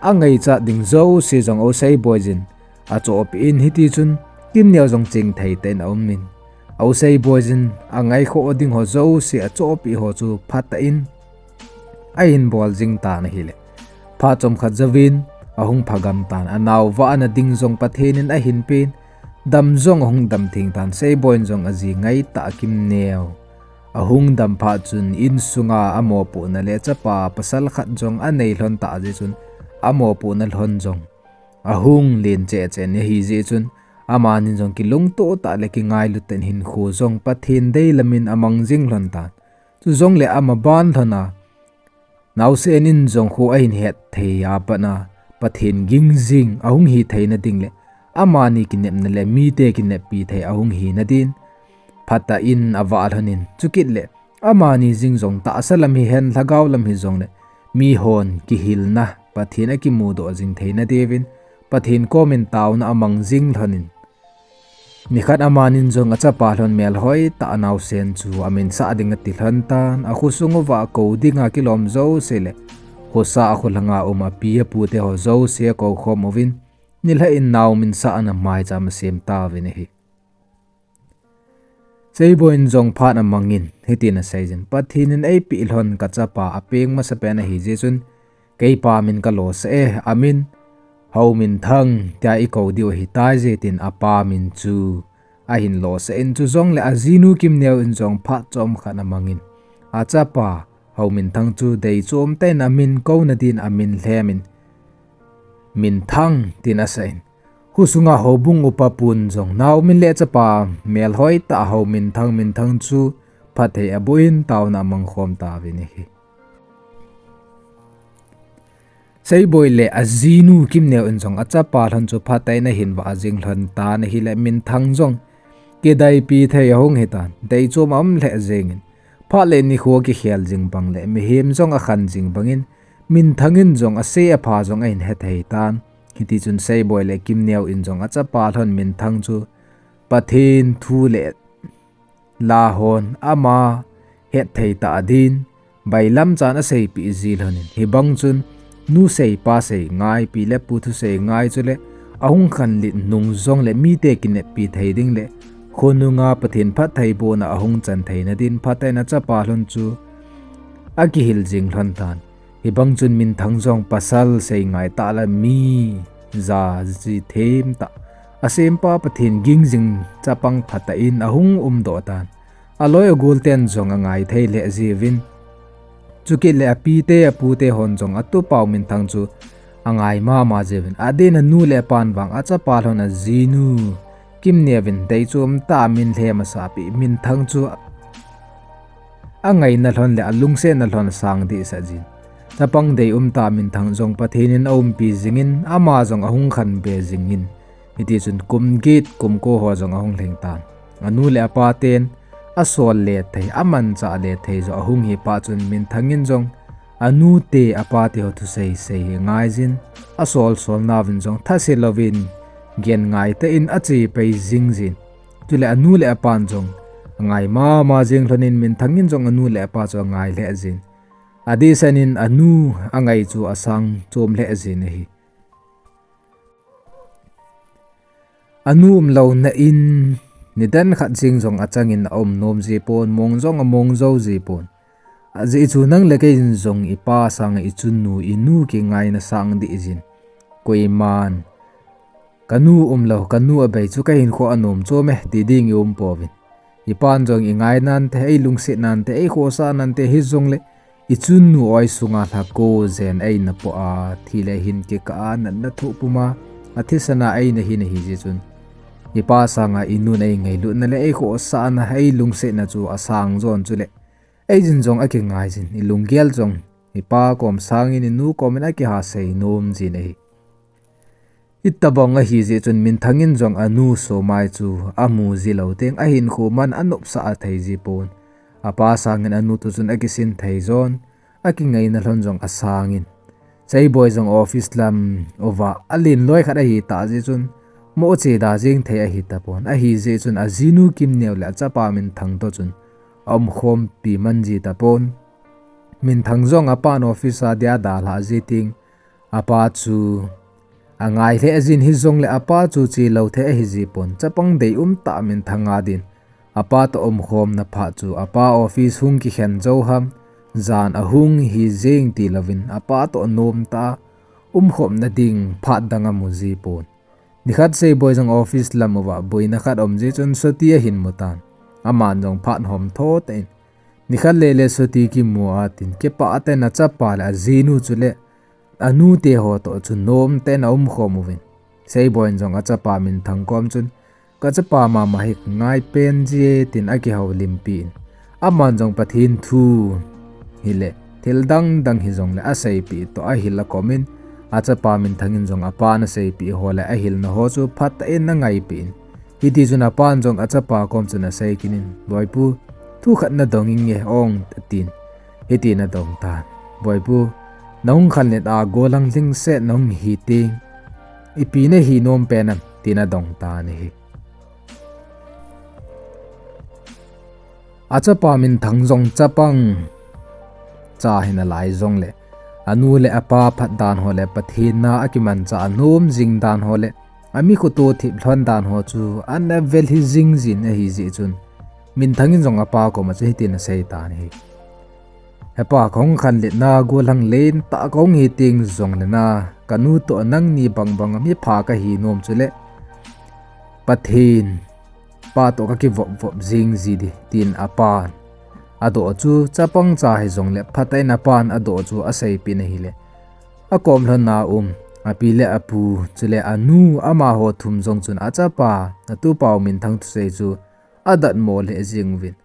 angaichat ding jouse jong a u Seiboi jin achohpeh in, hiti chun Kimneo jong chingthei tah in aumin, a u Seiboi jin angaikhoh ding ho jouse achohpeh ho chu phatah in ahin bol jing tan ahile, phat chomkhat jouvin ahung phagam tan, anao vahna ding jong Pathen in ahin pen, Dam jong ahung dam theng tan, Seiboi in jong aji ngaitah Kimneo ahung dam phat chun insunga amopohna le chapa pasal khat jong anei lhon tah jeh chun amopohna lhon jong ahung len cheh cheh in ahi jeh chun, amanin jong kilungtoh tah le kingailu tah in hinkho jong Pathen deilam in amang jing lhon tan. Chujongle amaban lhon a, naosen in jong kho ahin het thei a pat a, Pathen ging jing ahung hi theina ding le amani kinepna le mite kineppi thei ahung hina din phatah in avah lhon in, chukit le amani jing jong tahsa lam hihen lhagao lam hijongle mihon kihilna Pathen akimudoh jing theina diuvin Pathen komin taona amang jing lhon in, nikhat amanin jong achapa lhon melhoi tah a naosen chu aminsah ding ati lhon tan, akhosung uva kou dinga kilom jouse le khosa a kholanga um api apu teho jouse akou khom uvin, nilhah in nao minsahna maicham asem tauvin ahi. Seiboi in jong phat amangin hitin aseijin, Pathen in eipeh lhon kachapa apeng masapen ahi jeh chun, keipa min kalosah e, amin Houminthang tia ikou diu ahitai je, tin apa min chu ahin losah in, chujongle ajinu Kimneo in jong phat chomkhat amangin, achapa Houminthang chu deichom tah in amin kouna din amin lhem in, Minthang, tin asah in, khosunga houbung upa pun jong naomin le chapa melhoi tah Houminthang, Minthang chu phatthei aboh in taona amang khom tauvin ahi. Seiboi le ajinu Kimneo in jong achapa lhon chu phatah in ahin vah jing lhon tan ahile, Minthang jong kidaipi thei ahung hitan, deichom aum lheh jengin, phat le nikho akikhel jing bang le mihem jong akhan jing bangin, Minthang in jong ase apha jong ahin hethei tan. Hitichun Seiboi le Kimneo in jong achapa lhon Minthang chu Pathen thu le la hon ama hetthei tah din bailam chan aseipeh ji lhonin, hibang chun nu sei pa sei ngai, pi le pu thusei ngai chule ahung khanlet nung jongle mite kineppi thei ding le khonunga Pathen phattheibohna ahung chan theina din phatah in achapa lhon chu akihil jing lhon tan. Hibang chun Minthang jong pasal sei ngai tah le mi ja ji them tah, asempa Pathen ging jing chapang phatah in ahung umdoh tan. Aloi agol ten jong angai thei lheh jiuvin, chukit le apite apute hon jong atupau Minthang chu angai mama jiuvin, adeh in anu le apan vang achapa lhon ajinu Kimneo in deichom tah a min lhem asah peh Minthang chu angaina lhon le alungsetna lhon asang dehsah jin, chapang deium tah Minthang jong Pathen in aumpi jingin, ama jong ahung khanbe jingin, hitichun kum get kum ko ho jong ahung lhing tan. Anu le apa ten asol le thei, amanchah le thei jong ahung hi phat chun Minthang in jong anute apate ho thusei sei hi angai jin, asol solnauvin jong thase louvin gen ngai tah in ache pai jing jin. Chule anu le apan jong angai mama jing lhonin, Minthang in jong anu le apa chu angai lheh jin, adehset in anu angai chu asang chom lheh jin ahi. Anu umlouna in nidan khat jeng jong achangin aum nom jipon, mong jong among jou jipon. Ajeh chu nang le kei in jong ipa sanga ichunnu inu kingaina sang deh jin, koiman kanu umlou, kanu abei chu kahinkho anom chom e ti ding ium pouvin. Ipan jong ingai nante, eilungset nante, eikhohsah nante, hijongle ichunnu oi sunga lhako jen eina poh a, thi le hin kikah a natna thoh puma athisana eina hin ahi jeh chun, ipa sanga inun eingailutna le eikhohsahna, eilungsetna chu asang jon chule, eijin jong akingai jin, ilunggel jong ipa kom sangin inu komin akiha sei nom jin ahi. Hitobang ahi jeh chun Minthang in jong anu Somai chu amu ji lou teng ahinkho man anopsah thei jipon. Apa sangin anu toh chun akisin thei jon, akingaina lhon jong asangin. Seiboi jong office lam uva alen loi khat ahitah jeh chun, moh che da jeng thei ahitapon. Ahi jeh chun ajinu Kimneo le achapa Minthang toh chun aumkhompi man jitapon. Minthang jong apan office a dia dalhah ji teng, apa chu angai lheh jin, hijongle apa chu chelou thei ahi jipon. Chapang deium tah Minthang a din apa toh umkhomna phat chu apa office hung kikhen jou ham, jan ahung hi jeng tilouvin apa toh nomtah a umkhomna ding phat dang amu jipon. Nikhat Seiboi jong office lam uva boina khat um jeh chun chutti ahin mu tan. Aman jong phat hom tho tah in, nikhat lele chutti kimu a tin, kipah tah in achapa le ajinu chule anute ho toh chu nom tah in aumkhom uvin. Seiboi in jong achapa Minthang kom chun, "Kachapa mama hi kangai pen jie," tin akihoulimpi in. Aman jong Pathen thu hile thil dang dang hijongle aseipeh toh ahil akom in, achapa Minthang in jong apan aseipeh ho le ahilna ho chu phatah in angaipeh in. Hitichun apan jong achapa kom chun asei kit in, "Boipu, thu khat nadong inge ong," atin. Hitin adong tan, "Boipu, nahung khanlet a golhang lhingset nahung hi teng, ipi nahi nom pen am?" tin adong tan ahi. Achapa Minthang jong chapang cha hinalai jongle, anu le apa phatdan ho le Pathen na akimanchah nom jing dan ho le, amikhoto thip lhon dan ho chu ana vel hih jing jin ahijeh chun, Minthang in jong apa koma chu hitin asei tan ahi. "Hepa, kahung khanlet na golhang lentah kahung hi teng jongle na, kanu toh nangni bangbang a mipha kahi nom chule Pathen pa toh kakivop vop jing ji ding," tin apan adoh chu chapang cha hijongle phatah in apan adoh chu aseipeh in ahile, akom lhon a um api le apu chule anu amaho thum jong chun achapa, atupa u Minthang thusei chu adatmo lheh jeng uvin.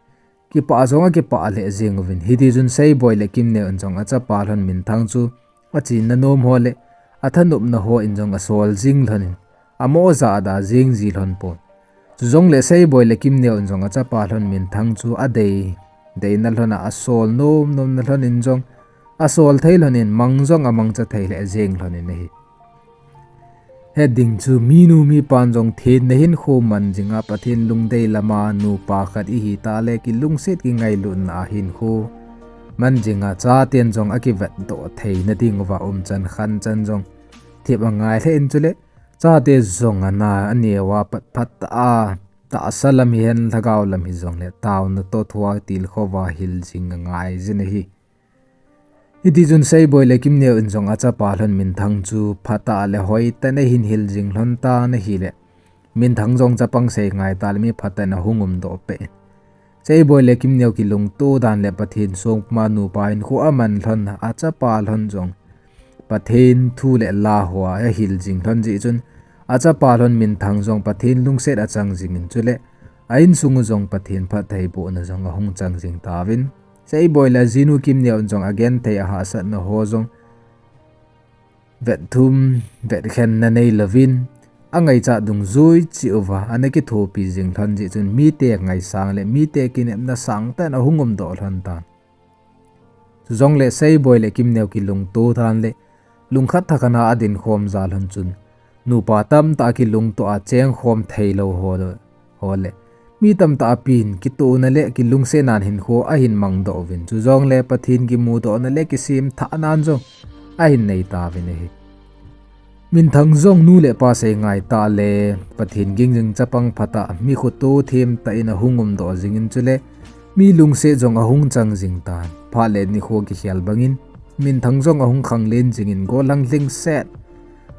Kipah jong akipah lheh jeng uvin. Hitichun Seiboi le Kimneo in jong achapa lhon Minthang chu achinna nom ho le athanopna ho in jong asol jing lhon in, amo jahda jing ji lhon pon. Chujongle Seiboi le Kimneo in jong achapa lhon Minthang chu adei, deina lhon a asol nom nomna lhon in jong asol thei lhon in, mang jong amangcha thei lheh jeng lhon in ahi. Hetding chu minu mipan jong thenna hinkho man jinga Pathen lungdei lama nupa khat ihi tah le kilungset kingailutna a hinkho man jinga chaten jong akivetdoh theina dinguva umchan khanchan jong thip angai lheh in chule chate jong ana aneo a pat phatah a tahsa lam hihen lhagao lam hijongle taona toh thua tilkhouva hil jing angai jin ahi. Hitichun Seiboi le Kimneo in jong achapa lhon Minthang chu phatah le hoitah in ahin hil jing lhon tan ahile, Minthang jong chapang sei ngai tah le mi phatah in ahung umdoh peh in. Seiboi le Kimneo kilungto dan le Pathen songpuma nupa hinkho aman lhon achapa lhon jong Pathen thu le la hoa ahil jing lhon jeh chun, achapa lhon Minthang jong Pathen lungset achang jingin chule a insung u jong Pathen phattheibohna jong ahung chang jing tauvin. Seiboi le ajinu Kimneo in jong agenthei ahahsatna ho jong vetthum vetkhenna neilouvin, angaichat dungjui cheh uva ana kithopi jing lhon jeh chun mite ngaisang le mite kinepna sangtah in ahung umdoh lhon tan. Chujongle Seiboi le Kimneo kilungto dan le lungkhat thakhat a adinkhom jal lhon chun, nupa tamtah kilungto a chengkhom theilou ho le, mi tamtah apin kitona le kilungsetnan hinkho ahin mangdoh uvin, chujongle Pathen kimudohna le kisemthahnan jong ahin nei tauvin ahi. Minthang jong nu le pa sei ngai tah le Pathen ging jing chapang phatah, mi khoto themtah in ahung umdoh jingin chule mi lungset jong ahung chang jing tan. Phat le nikho kikhel bangin Minthang jong ahung khanglen jingin golhang lhingset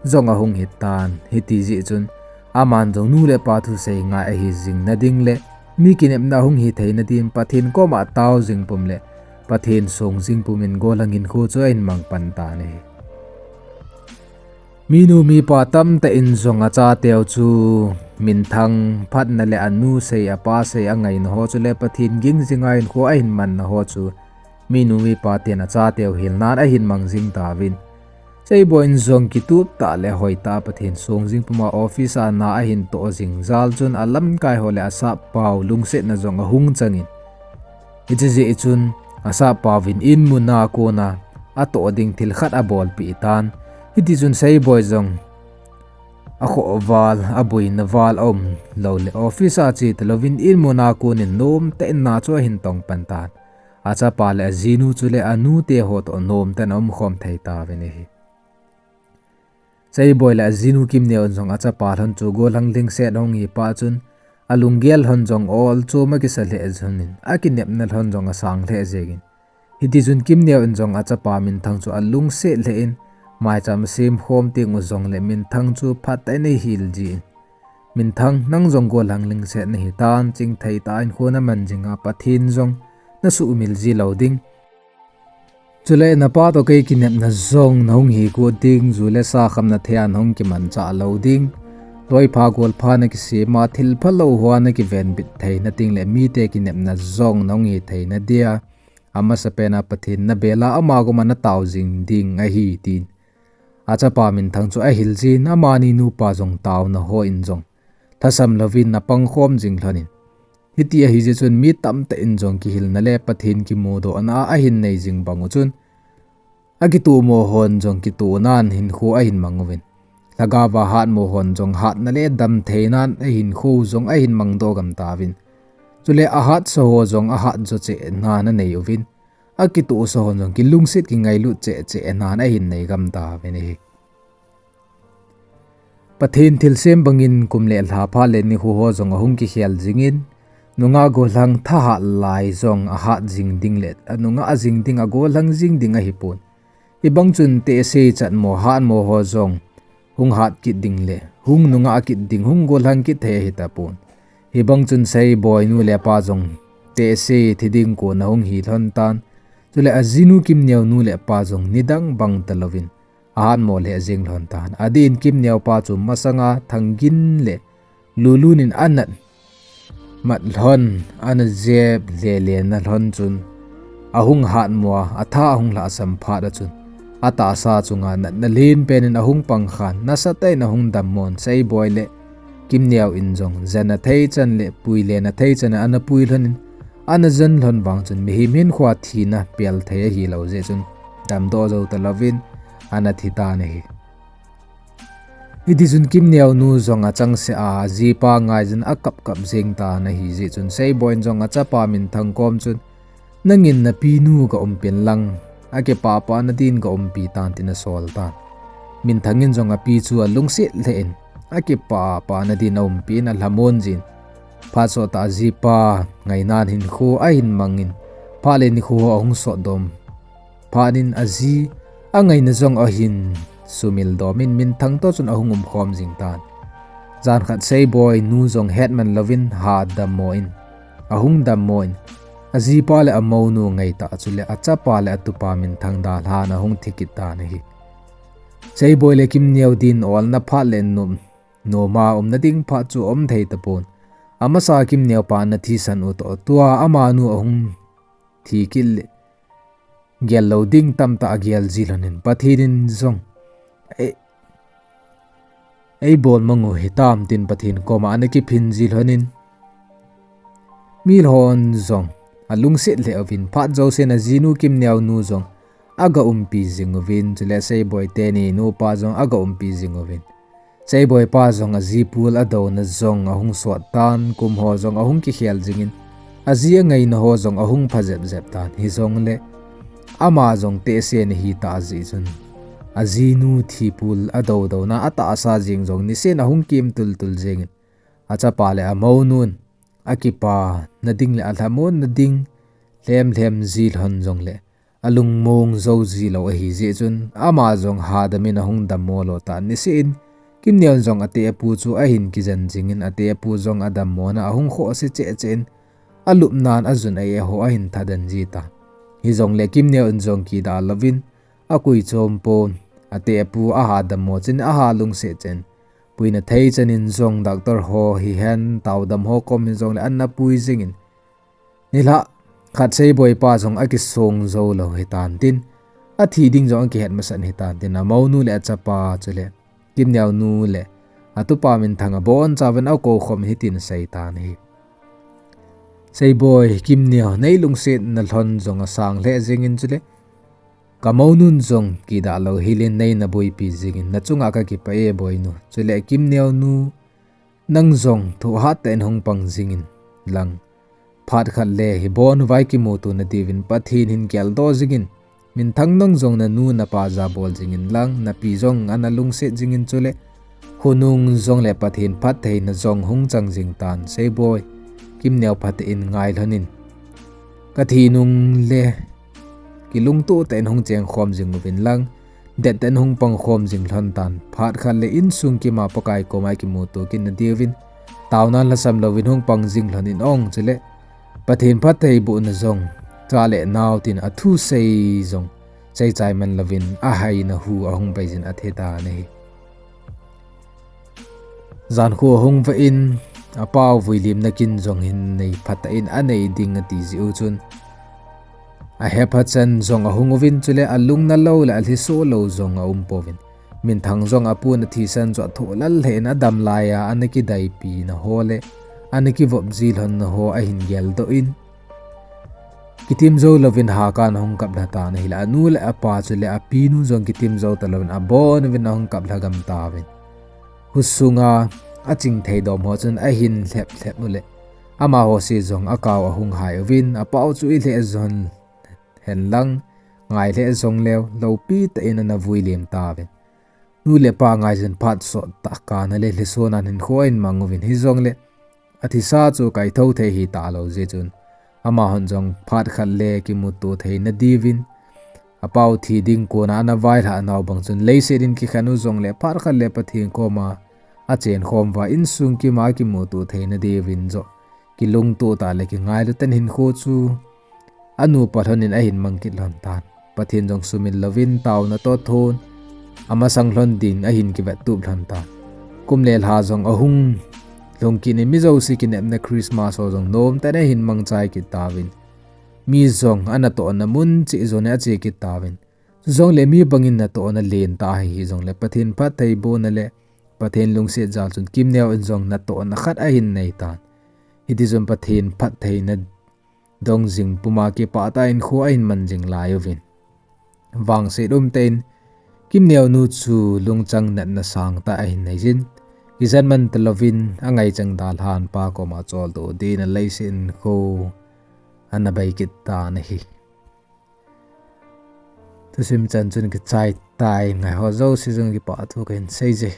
jong ahung hitan. Hiti jeh chun aman jong nu le pa thusei ngai ahi jingna ding le mi kinepna ahung hitheina din Pathen koma tao jing pum le Pathen song jing pumin golhang hinkho chu ahin mang pan tan ahi. Minu mipa tamtah in jong achateu chu Minthang phatna le anu sei apa sei angaina ho chule Pathen ging jinga hinkho ahin manna ho chu minu mipa ten achateu hilnan ahin mang jing tauvin. Seiboi in jong kitup tah le hoitah Pathen song jing puma office a na ahin toh jing jal chun alamkai ho le asappau lungsetna jong ahung changin. Hiche jeh chun asappauvin inmuna kona atoh ding thil khat abolpeh tan. Hitichun Seiboi jong akhoh val, aboina val aum lou le office a che talouvin inmuna konin nomtah in na chu ahin tong pan tan. Achapa le ajinu chule anute ho toh nomtah in aumkhom thei tauvin ahi. Seiboi le ajinu Kimneo in jong achapa lhon chu golhang lhingset ahung hi pah chun alunggel lhon jong olchom akisa lheh lhonin akinepna lhon jong asang lheh jengin. Hitichun Kimneo in jong achapa Minthang chu alungset lheh in Maicham sem khom teng u jongle Minthang chu phat tah in eihil jin. Minthang, nang jong gollhang lungset nahi tan, chingthei tah in kho naman jing a, Pathen jong nasuhmil ji lou ding. Chule napa toh kei kinepna jong nahung hi kit ding, ju le sa khamna thei a nahung kimanchah lou ding. Loipha golpha nakisem a, thil phalou hoa nakivenbit theina ding le mite kinepna jong nahung hi theina dia, amasapen a Pathen nabel a ama koma natao jing ding ahi, tin. Achapa Minthang chu ahil jin, amani nupa jong taona hon jong lhasam louvin apang khom jing lhonin. Hiti ahi jeh chun mi tamtah in jong kihilna le Pathen kimudohna ahin nei jing bang u chun, akitoh mo hon jong kitoh nan hinkho ahin mang uvin. Lhagao a hatmo hon jong hatna le damtheina ahin kho jong ahin mangdoh gam tauvin. Chule ahatsa ho jong ahat jo cheh nan anei uvin. Akitohsa hon jong kilungset kingailut cheh cheh nan ahin nei gam tauvin ahi. Pathen thilsem bangin kum le lha phat le nikho ho jong ahung kikhel jingin, nungah gollhang thahat lai jong ahat jing ding le anungah jing ding, agollhang jing ding ahipon. Hibang chun tehse chatmo hatmo ho jong hung hat kit ding le hung nungah kit ding, hung gollhang kit thei ahitapon. Hibang chun Seiboi nu le pa jong tehse thi ding kon ahung hi lhon tan. Chule ajinu Kimneo nu le pa jong nidang bang talouvin ahatmo lheh jing lhon tan. Adeh in Kimneo pa chu masanga Thangin le Lulun in anat mat lhon, ana jep lele na lhon chun, ahung hatmo a, atha ahung lhasam phat a chun, atahsa chunga natna lenpen in ahung pang khan, nasatah in ahung dammon, Seiboi le Kimneo in jong jana thei chan le pui lena thei chan a ana pui lhonin, ana jan lhon vang chun mihem hinkhoa thina pel thei ahilou jeh chun, damdoh jou talouvin ana thi tan ahi. Hiti chun Kimneo nu jong achangseh a, ajipa ngaijin akap kap jing tan ahi jeh chun, Seiboi in jong achapa Minthang kom chun, nangin napinu ga umpin lang, akipah pah nadin ga umpi tan, tin asol tan. Minthang in jong api chu alungset lheh in, akipah pah nadin aumpi in alhamon jin. Phat sot tah a ajipa ngainan hinkho ahin mangin, phat le nikho ahung sot dom phat in aji angaina jong ahin sumil domin Minthang toh chun ahung umkhom jing tan. Jan khat Seiboi nu jong hetman louvin ha dammo in, ahung dammo in, ajipa le amounu ngaitah chule achapa le atupa Minthang dalhan ahung thi kit tan ahi. Seiboi le Kimneo din olna phat le nom, noma umna ding phat chu um thei tapon. Amasa Kimneo pa ana thisan u toh, tua amanu ahung thi kit le gel lou ding tamtah agel ji lhonin, Pathen in jong, e, eibol mang u hitam tin Pathen koma ana kiphin ji lhonin, mi lhon jong alungset lheh uvin, phat jousen ajinu Kimneo nu jong aga umpi jing uvin, chule Seiboi teni nupa jong aga umpi jing uvin. Seiboi pa jong aji pul adouna jong ahung sot tan, kum ho jong ahung kikhel jingin, aji angaina ho jong ahung pha jep jep tan, hijongle ama jong tehse ana hi tah jeh chun, ajinu thi pul adou douna atahsa jeng jong niseh in ahung kem tul tul jengin, achapa le amounun akipah nading le alhamon nading lhem lhem ji lhon jongle alungmong jou ji lou ahi jeh chun, ama jong hadam in ahung dammo lou tan, niseh in Kimneo jong atehpu chu ahin kijen jingin, atehpu jong adammona ahung khohse cheh cheh in, alupnan ajun a-eh ho ahin thaden ji tan. Hijongle Kimneo in jong kidah louvin, akui chom pon, atehpu aha dammo chun aha lungset cheh in, puina thei chan in jong doctor ho hihen, taodam ho kom hijongle ana pui jingin, nilhah khat Seiboi pa jong akisong jou lou hitan tin, athi ding jong akihet masat hitan tin, amounu le achapa chule Kimneo nu le atupa Minthang abonchauvin akoukhom in hitin asei tan ahi. Seiboi, Kimneo, nei lungsetna lhon jong asang lheh jengin chule, kamounun jong kidah lou hilin nei naboipi jengin, nachunga kakipah e boinu. Chule Kimneo nu, nang jong thohhat tah in hung pang jingin lang, phat khat le hibon uvai kimuto nadiuvin Pathen hin geldoh jingin, Minthang nang jong nanu napa jabol jingin lang, napi jong ana lungset jingin chule, khonung jongle Pathen phattheina jong hung chang jing tan, Seiboi, Kimneo phatah in ngai lhonin, kathi nungle kilungtoh tah in hung chengkhom jing uvin lang, Dettah in hung pang khom jing lhon tan. Phat khat le insung kima Pakai koma kimuto kit na diuvin, taona lhasam louvin hung pang jing lhon in ong chule Pathen phattheibohna jong, cha le nao tin athusei jong seichai man louvin, ahaina hu ahung bei jin athe tan ahi. Jankho ahung vah in, apau vuilimna kin jong hin nei phatah in anei ding ati jeh u chun, ahepha chan jong ahung uvin, chule alungna lou le alhiso lou jong aum pouvin. Minthang jong apun athisan chu athoh lal lheh in, adam laiya ana kidaipina ho le ana kivop ji lhonna ho ahin geldoh in, kitim jou louvin hakan ahung kap lha tan ahile, anu le apa chule apinu jong kitim jou talouvin abon uvin ahung kap lha gam tauvin. Husunga aching thei dom ho chun ahin lhep lhep uleh, amaho se jong akao ahung hai uvin, apau chu ilheh jon hen lang, ngai lheh jong leu, loupi tah in ana vuilim tauvin. Nu le pa ngaijin phat sottah kana le lhiso nan hinkho ahin mang uvin, hijongle athisa chu kaitho thei hita lou jeh chun, amahon jong phat khat le kimuto theina diuvin, apau thi ding kona ana vailhah nau bang chun leiset in kikhen u jongle phat khat le Pathen koma achen khom uva, insung kima kimuto theina diuvin joh kilungto tah le kingailu tah in hinkho chu anupa lhon in ahin mang kit lhon tan. Pathen jong sumil louvin taona toh thon amasang lhon ding ahin kivettup lhon tan. Kum le lha jong ahung lhung kit in, mi jouse kinepna Christmas ho jong nomtah in ahin mangchai kit tauvin, mi jong anatohna mun cheh jon in ache kit tauvin. Chujongle mi bangin natohna lentah ahi hijongle, Pathen phattheibohna le Pathen lungset jal chun Kimneo in jong natohna khat ahin nei tan. Hitichun Pathen phattheina dong jing puma kipah tah in kho ahin man jing lai uvin, vangset umtah in Kimneo nu chu lungchang natna sangtah ahin neijin, kijen man talouvin angaichang dalhan pa koma choldo dingin leiset in kho ana bei kit tan ahi. Thusim chan chun kichai tai, ngaiho jouse jong kipah thu kahin seije.